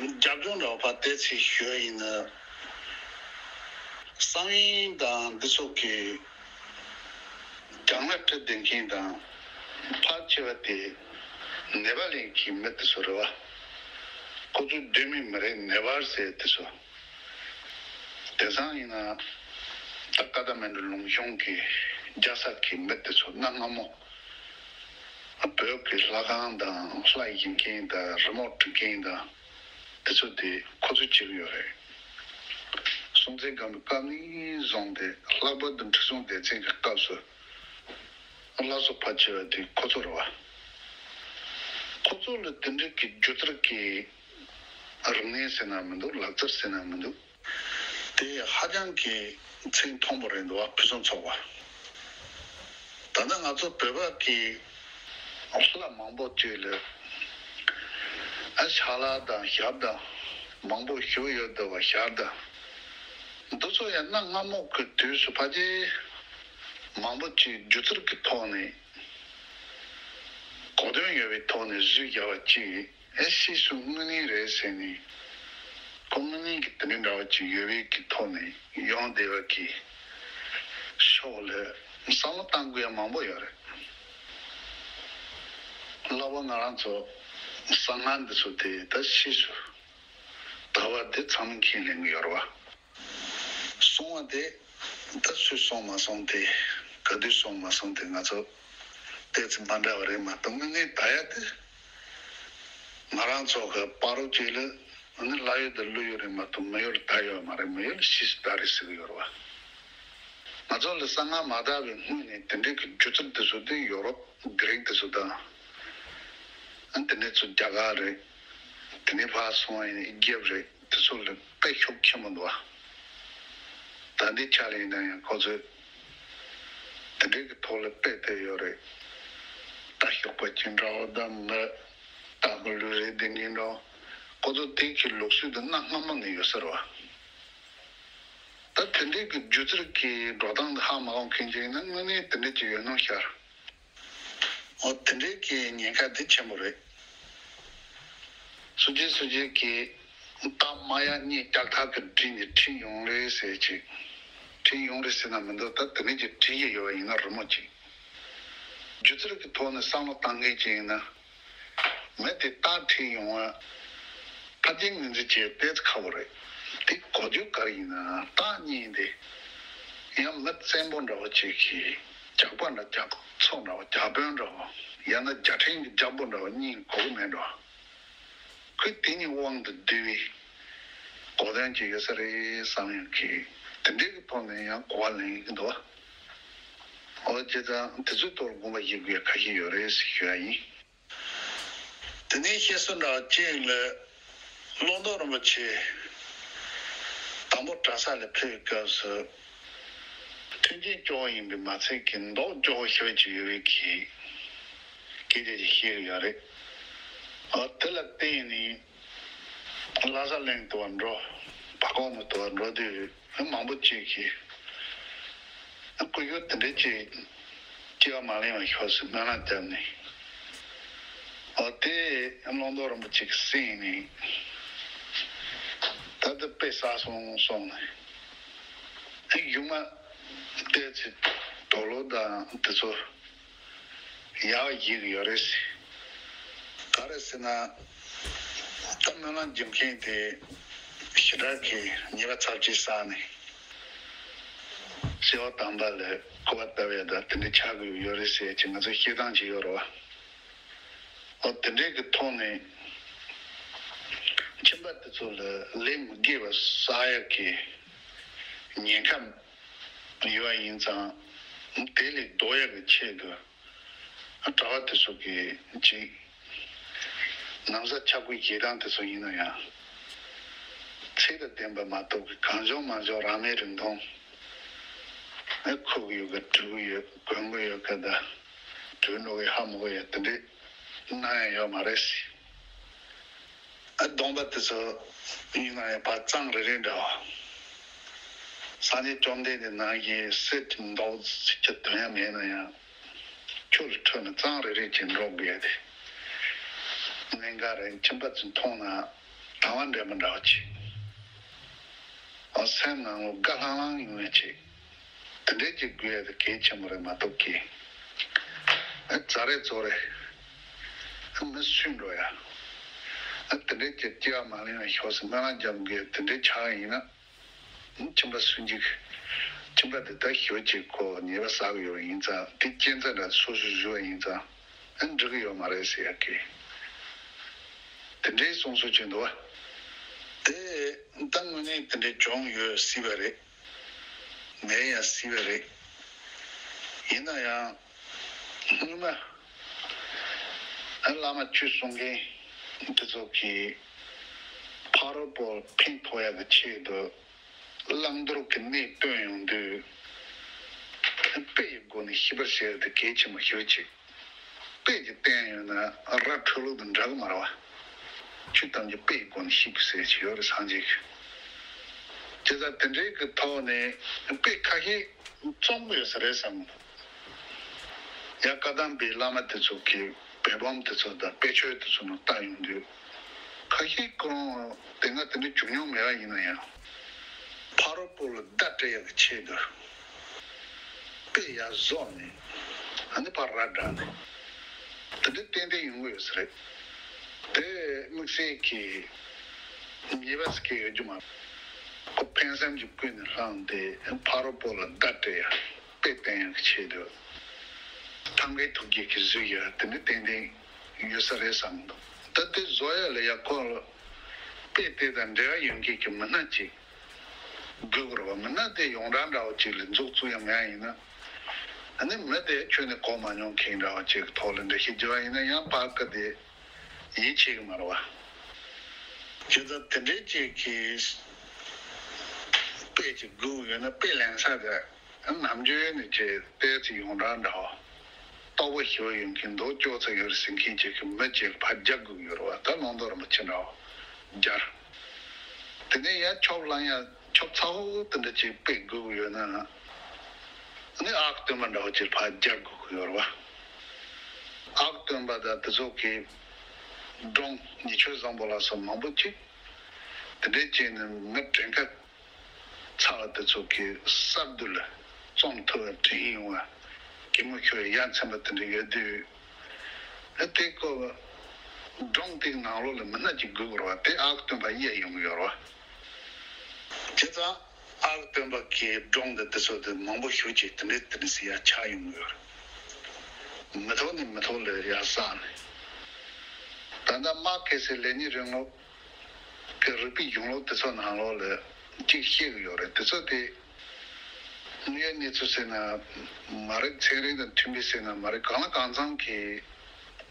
རྒྱབ་ལྗོངས་འདྲ་བ་ཕར་ཏོག་ཙམ་ཞུ་ཡ་ཡིན་ན། གསང་བའི་དང་འདི་ཚོ་གི་རྒྱང་ལ་ཁྲིད་བསྡད་མཁན་དང་། ཕལ་ཆེ་བ་དེ་ནེ་པ་ལི་གི་མི་དེ་ཚོ་རེད་བ། ཁོ་ཚོའི་སྡོད་མི་མི་རེད། ནེ་པཱལ་ཟེར་དེ་ཚོ། དེང་སང་ཡིན་ན་ད་ཀ་ཐ་མན་ཌུ་ལུང་གཤོང་གི་རྒྱལ་ས་གི་མི་དེ་ཚོ་གནའ་སྔ་མོ་བོད་ཀྱི་ལྷ་ཁང་དང་ལྷ་ཡིན་མཁན་དང་རི་མོ་འབྲི་མཁན་དང་དེ་ཚོ་དེ་ཁོ་ཚོས་བྱེད་ཀྱི་ཡོད་རེད། སྲོང་བཙན་སྒམ་པོའི་སྐབས་ནས་བཟུང་སྟེ་ལྷག་པར་དུ་ཁྲི་སྲོང་ལྡེ་བཙན་གྱི་སྐབས་སུ་བླ་སྲོག་ཕལ་ཆེ་བ་དེ་ཁོ་ཚོ་རེད་བ། ཁོ་ཚོ་ལ་དེ་འདྲའི་གི་སྒྱུ་རྩལ་གྱི་རིག་གནས་ཟེར་ན་མི་འདུག་ལག་རྩལ་ཟེར་ན་མི་འདུག་དེ་ཧ་ཅང་གི་ཚད་མཐོན་པོ་རེད་འདུག་བ། ཕུན་སུམ་ཚོགས་པ། ད་ལྟ་ང་ཚོ་བོད་པ་གི་ལྷ་མང་པོ་ཅིག་ལ་ཨ་ཕྱག་ལག་དང་ཞབས་དང་མང་པོ་བཞུགས་ཡོད་འདུག་བ། ཞབས་དང་འདི་ཚོ་ཡང་གནའ་སྔ་མོ་གི་དུས་སུ་ཕལ་ཆེར་མང་པོ་ཅིག་སྒྱུ་རྩལ་གྱི་ཐོག་ནས་གོ་དོན་ཡོད་པའི་ཐོག་ནས་བཟོས་བཞག་པ་ཅིག་ཨེ་ཕྱིས་སུ་དངོས་གནས་རེད་ཟེར་ནས། ཁོ་དངོས་གནས་ཀྱི་དེ་འདྲའི་འདྲ་བ་ཅིག་ཡོད་པའི་གི་ཐོག་ནས་ཡོང་བསྡད་པ་གི་ཕྱོགས་ལ་བསམ་བློ་བཏང་དགོས་ཡ་མང་པོ་ཡོད་རེད། ལྷག་པར་ང་རང་ཚོ་གསང་སྔགས་འདི་ཚོ་དེ་ད་ཕྱིས་སུ་དར་བ་དེ་ཚང་མས་ཁས་ལེན་གྱི་ཡོད་རེད་བ། གསུང་བ་དེ་ད་སུས་གསུངས་མ་གསུངས་དེ། ག་དུས་གསུངས་མ་གསུངས་དེ་ང་ཚོ་ཏོག་ཙམ་མ་འདྲ་བ་རེད་མ་གཏོགས། དངོས་གནས་ད་ཡ་དེ་ང་རང་ཚོ་གི་བར་དུ་ཅིག་ལ་ནི་ལྷ་ཡུལ་དུ་ཀླུ་ཡུལ་རེད་མ་གཏོགས་མི་ཡུལ་ད་ཡོད་མ་རེད། མི་ཡུལ་ཕྱིས་སུ་ད་རེད་ཟེར་གི་ཡོད་རེད་བ། ང་ཚོ་ལ་གསང་སྔགས་མ་དར་བའི་སྔོན་ནས་དེ་འདྲའི་གི་སྒྱུ་རྩལ་དེ་ཚོ་དེ་ཡོ་རོབ་གྷི་རིག་དེ་ཚོ་དང་། ཨ་དེ་ནས་ཚུར་རྒྱ་གར་རེད། དེ་ནས་ཕར་སོང་བ་ཡིན་ན་ཨི་ཇེབ་རེད། དེ་ཚོ་ལ་དཔེ་ཤུགས་ཆེན་པོ་འདུག་བ། ད་ལྟའི་ཆ་ལ་ཡིན་ན་ཡང་ཁོ་ཚོས་དེ་འདྲའི་གི་ཐོག་ལ་དཔེ་དེ་ཡོད་རེད། རྟ་ཤོག་པ་ཅིག་འདྲ་བོ་དང་མི་སྟག་གི་ལུས་རེད། དེ་འདྲའི་འདྲ་བོ་ཁོ་ཚོ་དེ་གི་ལུགས་སྲོལ་དེ་གནའ་སྔ་མོ་ནས་ཡོད་ས་རེད་བ། ད་དེ་འདྲའི་གི་སྒྱུ་རྩལ་གྱི་འགྲོ་སྟངས་དེ་ཧ་མ་གོ་མཁན་ཅིག་ཡིན་ན་དངོས་གནས་དེ་འདྲ་ཅིག་ཡོད་སྣང་ཤར། འོ་དེ་འདྲའི་གི་ཉེན་ཁ་དེ་ཆེན་པོ་རེད། སུ་གཅིག་སུ་གཅིག་གིས་རྟགས་མ་ཡ་གཉིས་ལྕགས་ཐག་གིས་བསྒྲིགས་ནས་ཁྲིད་ཡོང་རེད་ཟེར་ཅིག་ཁྲིད་ཡོང་རེད་ཟེར་ན་མི་འདུག་ད་དེ་འདྲ་ཅིག་བྲིས་ཀྱི་ཡོད་པ་ཡིན་ན་རི་མོ་ཅིག་སྒྱུ་རྩལ་གྱི་ཐོག་ནས་བསམ་བློ་བཏང་མཁན་ཅིག་ཡིན་ན། མི་དེ་རྟགས་ཁྲིད་ཡོང་བ་ཕལ་ཆེར་ངོས་འཛིན་བྱེད་ཏོག་ཙམ་ཁག་པོ་རེད། དེ་གོ་རྒྱུ་ག་རེ་ཡིན་ན། རྟགས་གཉིས་དེ་ཡང་མི་བཙན་པོ་འདྲ་བོ་ཅིག་གིས་ཇག་པ་འདྲ། ཇག་ཚོགས་འདྲ་བོ། ཇག་དཔོན་འདྲ་བོ། ཡང་ན་རྒྱལ་ཕྲན་གྱི་ཇག་པོ་འདྲ་བོ་གཉིས་གོ་གི་མེད་འགྲོ། ཁོས་དེ་གཉིས་དབང་དུ་བསྡུས་པའི་གོ་དོན་ཅིག་ཡོད་ས་རེད་བསམ་ཡང་གི། དེ་འདྲའི་གི་ཐོག་ནས་ཡང་གོ་བ་ལེན་གི་འདུག་བ། འོ་བྱས་ཙང་དེ་ཚོའི་ཐོག་དགོངས་པ་བཞེས་དགོས་ཡ་ཁ་ཤས་ཡོད་རེད་ཞུ་ཡ་ཡིན། དེ་ནས་བཤད་སྲོལ་འདྲ་བ་གཅིག་ལ། ཀློང་རྡོལ་རིན་པོ་ཆེ་དང་པོ་གྲྭ་ས་ལ་ཕེབས་པའི་སྐབས་སུ། མཐུན་རྐྱེན་སྐྱོ་བོ་ཡིན་པའི་མ་ཚད་ཀྱི་མདོག་སྐྱོ་བོ་ཞེ་པོ་ཅིག་ཡོད་པའི་གི་སྐད་ཆ་ཅིག་བཤད་ཀྱི་ཡོད་རེད། འོ་དེ་ལ་བརྟེན་ནས་ལྷ་ས་གླིང་དུ་བ་འགྲོ། བར་ཁོག་ནང་དུ་བ་འགྲོ་དུས་མང་པོ་ཅིག་གིས། སྐུ་ཞབས་དེ་འདྲ་ཅིག་སྐྱེ་བ་མ་ལེན་པར་ཤོག་ཟེར་སྨོན་ལམ་བརྒྱབ་ནས། འོ་དེ་ཀློང་རྡོལ་རིན་པོ་ཆེ་གིས་གསན་ནས། ད་ལྟ་དཔེ་བསགས་སོང་གསུངས་ནས། ཨ་གཞུག་མ་ཏོག་ཙམ་དུག་ལོག་དང་དེ་ཚོ་ཡག་བྱེད་ཀྱི་ཡོད་རེད་ཟེར། ག་རེ་ཟེར་ན། ད་སྨོན་ལམ་རྒྱབ་མཁན་དེ་ཞེ་དྲག་གི་ཉེས་པ་ཚབས་ཆེ་བསགས་ནས། སྐྱེ་བ་དང་པོ་ལ་སྐུར་བ་བཏབ་ཡ་ད་དེ་འདྲ་ཆགས་ཀྱི་ཡོད་རེད་ཟེར་གྱི་ང་ཚོ་བཤད་སྟངས་ཅིག་ཡོད་རེད་བ། འོ་དེ་འདྲའི་གི་ཐོག་ནས་ཁྱིམ་པ་དེ་ཚོ་ལ་ལས་མི་དགེ་བ་བསགས་ཡ་གི་ཉེན་ཁ་ཡོད་པ་ཡིན་ཙང་། དེ་ལས་ལྡོག་ཡ་གི་ཆེད་དུ། གྲྭ་པ་དེ་ཚོ་གིས་ཅིག་ན་བཟའ་ཆས་གོས་བཞེས་སྟངས་དེ་ཚོ་ཡིན་ན་ཡང་། ཚད་དང་ལྡན་པ་མ་གཏོགས་ཀྱི་གང་བྱུང་མང་བྱུང་རང་མལ་རིང་ཐུང་། ཨེ་འཁུར་གི་ཡོད་ག་འགྲུལ་གི་ཡོད། གོན་གི་ཡོད་ག་ད་འགྲུལ་འགྲོ་གི་ཧ་མ་གོ་ཡ་དེ་འདྲས་ ནང་ཡང་ཡོད་མ་རེད་ཟེར། ཨ་སྡོམ་པ་དེ་ཚོ་ཡིན་ན་ཡང་ཕར་གཙང་རེ་རེ་འདྲ་བ། སངས་རྒྱས་བཅོམ་ལྡན་འདས་ནང་གི་གསེར་གྱི་མདོག་ཅིག་དོན་ཡང་མེད་ན་ཡང་། ཆུ་ལ་འཁྲུད་ནས་གཙང་རེ་རེ་བྱས་འགྲོ་དགོས་ཏེ། གནད་འགག་རེད། ཁྱིམ་པ་ཚོས་མཐོང་ན་དང་བ་འདྲ་མི་འདྲ་བ་ཅིག་ཨ་སེམས་ནང་ལ་དགའ་ལྷང་ལྷང་ཡོང་ཡ་ཅིག་དེ་འདྲའི་ཅིག་དགོས་ཡ་དེ་གལ་ཆེན་པོ་རེད་མ་གཏོགས་ཀྱི། ཨ་ཛ་རེ་ཙོ་རེ། ཨ་མི་སུན་འགྲོ་ཡ། ཨ་དེ་འདྲའི་ཅིག་སྐྱེ་བ་མ་ལེན་ཡ་ཤོག་ཟེར་སྨོན་ལམ་རྒྱབ་དགོས་ཡ་དེ་འདྲའི་ཆགས་ཡ་ཡིན་ན། ཨ་ཁྱིམ་པ་སུན་གཅིག་ཁྱིམ་པ་དེ་ད་ཞོ་ཅིག་ཁོ་ཉེས་པ་བསགས་ཡོད་ཡིན་ཙང་དེ་སྐྱེ་འཚར་འདྲ་སོ་སོ་ཞུ་བ་ཡིན་ཙང་ཨ་འགྲིག་གི་ཡོད་མ་རེད་ཟེར་ཡ་གི། དེ་འདྲའི་གསུང་སྲོལ་ཅིག་འདུག་བ། དེ་ད་དངོས་གནས་དེ་འདྲའི་བྱུང་ཡོད་སྲིད་པ་རེད། མེད་ཡང་སྲིད་པ་རེད། ཡིན་ན་ཡང་སྔོན་མ་ཨ་བླ་མ་ཆོས་གསུང་མཁན་དེ་ཚོ་གིས་ཕ་རོལ་པོ་ཕན་ཐོགས་ཡག་གི་ཆེད་དུ་བླང་དོར་གྱི་གནས་སྟོན་ཡོང་དུས། དཔེ་ཡི་སྒོ་ནས་ཤེས་པར་བྱེད་ཡག་དེ་གལ་ཆེན་པོ་ཞེ་པོ་ཅིག་དཔེ་ཅིག་བསྟན་ཡོད་ན་ར་འཕྲོད་ལུགས་དང་འདྲ་གི་མ་རེད་བ། ཆོས་ཐམས་ཅད་དཔེ་ཡི་སྒོ་ནས་ཤེས་དགོས་ཟེར་གྱི་ཡོད་རེད་སངས་རྒྱས་ཀྱིས། བྱས་ཙང་དེ་འདྲའི་གི་ཐོག་ནས་དཔེ་ཁ་ཤས་རྩོམ་གི་ཡོད་ས་རེད་བསམ་གི་འདུག་ཡང་བཀའ་གདམས་པའི་བླ་མ་དེ་ཚོ་གི་བོད་འབངས་དེ་ཚོ་དང་དཔེ་ཆོས་དེ་ཚོ་ནང་བལྟ་ཡོང་དུས། ཁ་ཤས་ཁོ་རང་དེ་སྔ་དེ་འདྲ་བྱུང་མྱོང་མེད་པ་ཡིན་ན་ཡང་། ཕ་རོལ་པོ་ལ་བརྡ་སྤྲད་ཡག་གི་ཆེད་དུ། དཔེ་ཡར་བཟོ་ནས། ཨ་ནི་ཕར་ར་བསྒྲགས་ནས། དེ་འདྲ་ཏན་ཏན་ཡོང་གི་ཡོད་ས་རེད། དེ་དམིགས་བསལ་གྱི་ཉེས་པ་ཟེར་མཁན་ཡོད་རྒྱུ་མ་རེད། ཁོ་ཕན་སེམས་ཀྱིས་ཀུན་ནས་བསླངས་ཏེ་ཕ་རོལ་པོ་ལ་བརྡ་སྤྲད་ཡག་དཔེ་བསྟན་ཡག་གི་ཆེད་དུ། ཐང་གའི་ཐུགས་རྗེ་གིས་བཟོས་ཡག་དེ་འདྲ་ཏན་ཏན་ཡོད་ས་རེད་བསམ་གི་འདུག་ད་དེ་བཟོ་ཡག་ལ་ཡ་ཁོ་ལ་དཔེ་དེ་དང་འབྲེལ་བ་ཡོད་མཁན་གྱི་མི་སྣ་ཅིག་དགོས་ཀྱི་རེད་བ། མི་སྣ་དེ་ཡོངས་གྲགས་འདྲ་བོ་ཅིག་ལ་འཛུགས་བཙུགས་ཡག་མེད་ཡ་ཡིན་ན། ཨ་ནི་མི་དེ་ཁྱོན་ནས་གོ་མ་མྱོང་མཁན་འདྲ་བོ་ཅིག་གི་ཐོག་ལ་འགྲེལ་བཤད་བརྒྱབ་པ་ཡིན་ན་ཡང་པར་ཀ་དེ་ཡིད་ཆེས་ཀྱི་མ་རེད་བ། བྱས་ཙང་དེ་འདྲའི་ཅིག་གི་དཔེ་ཅིག་དགོས་ཡོད་ན་དཔེ་ལེན་ས་དེ་ནམ་རྒྱུན་ནས་ཅིག་ལྟས་ཚེ་ཡོངས་གྲགས་འདྲ་བོ། རྟོགས་པ་ཞེ་པོ་ཡོད་མཁན་མདོ་ཅོག་ཙེ་ཡོད་རེད་ཟེར་མཁན་ཅིག་གི་མི་ཅིག་ཕར་རྒྱག་དགོས་ཀྱི་ཡོད་རེད་བ། ད་ལུང་རྟོགས་རིན་པོ་ཆེ་འདྲ་བོ་རྒྱག་དེ་ནས་ཡར་ཆོབ་ལངས་ཡག་ཆོབ་ཚ་བོ་དེ་འདྲ་ཅིག་དཔེ་དགོས་ཀྱི་ཡོད་ན། ནི་ཨག་སྟོན་པ་འདྲ་བོ་ཅིག་ཕར་རྒྱག་དགོས་ཀྱི་ཡོད་རེད་བ། ཨག་སྟོན་པ་དང་དེ་ཚོ་གི་སྒྲུང་ཉི་ཆོས་བཟང་པོ་ལ་སོགས་མང་པོ་ཅིག་དེ་འདྲའི་ཅིག་ནི་མི་གྲངས་ཀ་ཚ་བ་དེ་ཚོ་གི་གསར་དུ་ལ་རྩོམ་ཐུབ་པ་དྲན་ཡོང་བ། གད་མོ་ཤོར་ཡ་མཚན་པ་དེ་འདྲ་ཡོད་དུས། ཨ་དེ་ཀོ་སྒྲུང་དེའི་ནང་ལོགས་ལ་མི་སྣ་གཅིག་དགོས་ཀྱི་རེད་བ། དེ་ཨག་སྟོན་པ་གཡས་ཡོང་གི་ཡོད་རེད་བ། བྱས་ཙང་ཨག་སྟོན་པ་གི་སྒྲུང་དེ་དེ་ཚོ་དེ་མང་པོ་ཞེ་ཅིག་དེ་འདྲའི་དེ་འདྲ་ཟེར་ཡ་ཆགས་ཡོང་གི་ཡོད་རེད། མི་ཐོག་ནས་མི་ཐོག་ལ་ཡར་བསགས་ནས། ད་ལྟ་མར་ཁེ་སི་ལེ་ཉིན་རིང་ལུགས་ཀྱི་རིག་པའི་གཞུང་ལུགས་དེ་ཚོ་ནང་ལོགས་ལ་གཅིག་བཤད་གི་ཡོད་རེད། དེ་ཚོ་དེ་དངོས་ཡོད་གནས་ཚུལ་ཟེར་ན་མ་རེད། ཚན་རིག་དང་མཐུན་པའི་ཟེར་ན་མ་རེད། གང་ལ་གང་འཚམ་གྱི་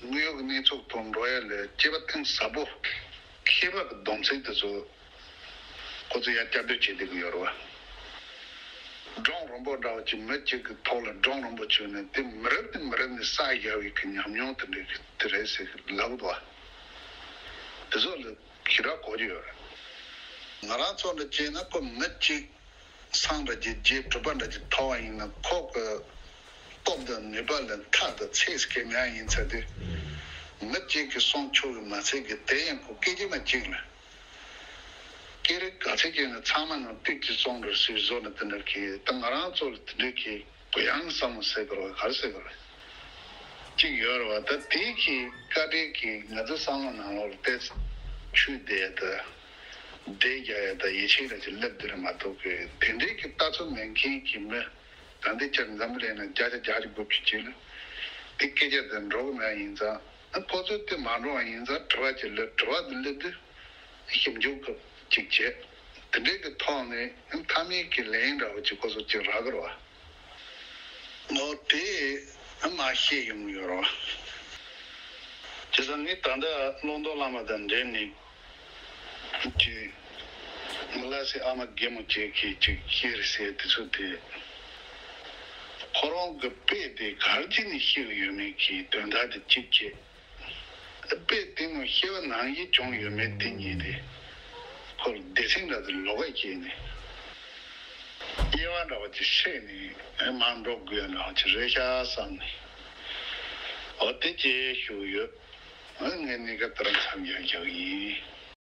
དངོས་ཡོད་ཀྱི་གནས་ཚུལ་ཐོག་འགྲོ་ཡ་ལ་དཔྱད་པ་གཏིང་ཟབ་པོ། མཁས་པ་གི་སྡོམ་ཚིག་དེ་ཚོ་ཁོ་ཚོ་ཡར་བསྐྱར་ཟློས་བྱེད་བསྡད་ཀྱི་ཡོད་རེད་བ། སྒྲུང་རིང་པོ་འདྲ་བོ་ཅིག་མི་གཅིག་གི་ཐོག་ལ་སྒྲུང་རིང་པོ་བྱུང་ནས་དེ་མི་རབས་ནས་མི་རབས་ནས་བསགས་བཞག་པའི་གི་ཉམས་མྱོང་དེ་འདྲ་གི་དེ་རེད་ཟེར་ལབ་འདུག་བ། དེ་ཚོ་ལ་ཞེ་དྲག་གོ་རྒྱུ་ཡོད་རེད། ང་རང་ཚོ་འདྲ་བྱས་ན་ཁོ་མི་གཅིག་སངས་འདྲ་གྱི་རྗེས་གྲུབ་པ་འདྲ་གྱི་ཐོབ་པ་ཡིན་ན་ཁོ་གི་སྟོབས་དང་ནུས་པ་ལ་མཐའ་དང་ཚད་ཀྱི་མེད་ཡིན་ཚར་དུས། མི་གཅིག་གིས་གསུང་ཆོག་གི་མ་ཚད་ཀྱི་དེ་ཡང་ཁོ་སྐད་ཅིག་མ་གཅིག་ལ། སྐད་རིགས་ག་ཚད་ཅིག་ནི་ཚང་མ་ནང་བཏུས་ཀྱི་གསུང་རུ་སུས་བཟོ་ནི་དེ་འདྲ་གི་ད་ང་རང་ཚོ་ལ་དེ་འདྲ་གི་གུ་ཡངས་བསམ་བློ་ཟེར་དགོས་རེད་བ། ག་རེ་ཟེར་དགོས་རེད། གཅིག་ཡོད་རེད་བ། ད་དེའི་གི་བཀའ་དྲིན་གྱིས་ང་ཚོའི་བསམ་བློ་ནང་ལོགས་ལ་ཏོག་ཙམ་ཆུད་བསྡད་ཡ་ད། བསྡད་རྒྱག་ཡ་ད་ཡིད་ཆེས་ར་ཅིག་སླེབས་དེ་རེད་མ་གཏོགས་གི་དེ་འདྲའི་གི་ལྟ་ཚུལ་མེད་མཁན་གྱི་མི། ད་ལྟའི་ཆར་འཛམ་བུ་གླིང་ན་བརྒྱ་ཆ་བརྒྱད་ཅུ་དགུ་བཅུ་ཅིག་ལ་དེ་སྐད་ཆ་དེ་འགྲོ་གི་མེད་ཡིན་ཙང་། ཁོ་ཚོས་དེ་མ་འགྲོ་བ་ཡིན་ཙང་དྲི་བ་ཅིག་སླེབས། དྲི་བ་དེ་སླེབས་དུས་ཞིབ་འཇུག་གི་ཅིག་བྱས། དེ་འདྲའི་གི་ཐོག་ནས་མཐའ་མའི་གི་ལན་འདྲ་བོ་ཅིག་ཁོ་ཚོ་ཅིག་རག་གི་རེད་བ། ངོ་དེ་མར་བཤད་ཡོང་གི་ཡོད་རེད་བ། བྱས་ཙང་ངས་ད་ལྟ་ཀློང་རྡོལ་བླ་མ་དང་འབྲེལ་ནས། ཀྱི། མི་ལ་སི་ཨ་མ་རྒན་མོ་བཅས་ཀྱིས་ཅིག་བཤད་རེད་ཟེར་དེ་ཚོ་དེ། ཁོ་རང་གི་དཔེ་དེ་ག་རེ་བྱས་ནས་ཤེས་ཀྱི་ཡོད་མེད་ཀྱི་དོན་དག་དེ་གཅིག་བྱས། སྐྱེ་བ་ནང་བཞིན་བྱུང་ཡོད་མེད་དེ་གཉིས་དེ་ཁོ་ལ་སྡེ་ཚན་འདྲ་དེ་ལོགས་ཀ་སྐྱེས་ནས་དབྱེ་བ་འདྲ་བ་ཅིག་ཕྱེ་ནས་མར་འགྲོ་དགོས་འདྲ་བ་ཅིག་རེད་ཤག་བསམ་ནས། འོ་དེ་ཅེས་ཞུ་ཡོད། ངས་གནས་སྐབས་ལྟར་མཚམས་སྦྱར་རྒྱག་ཡིན།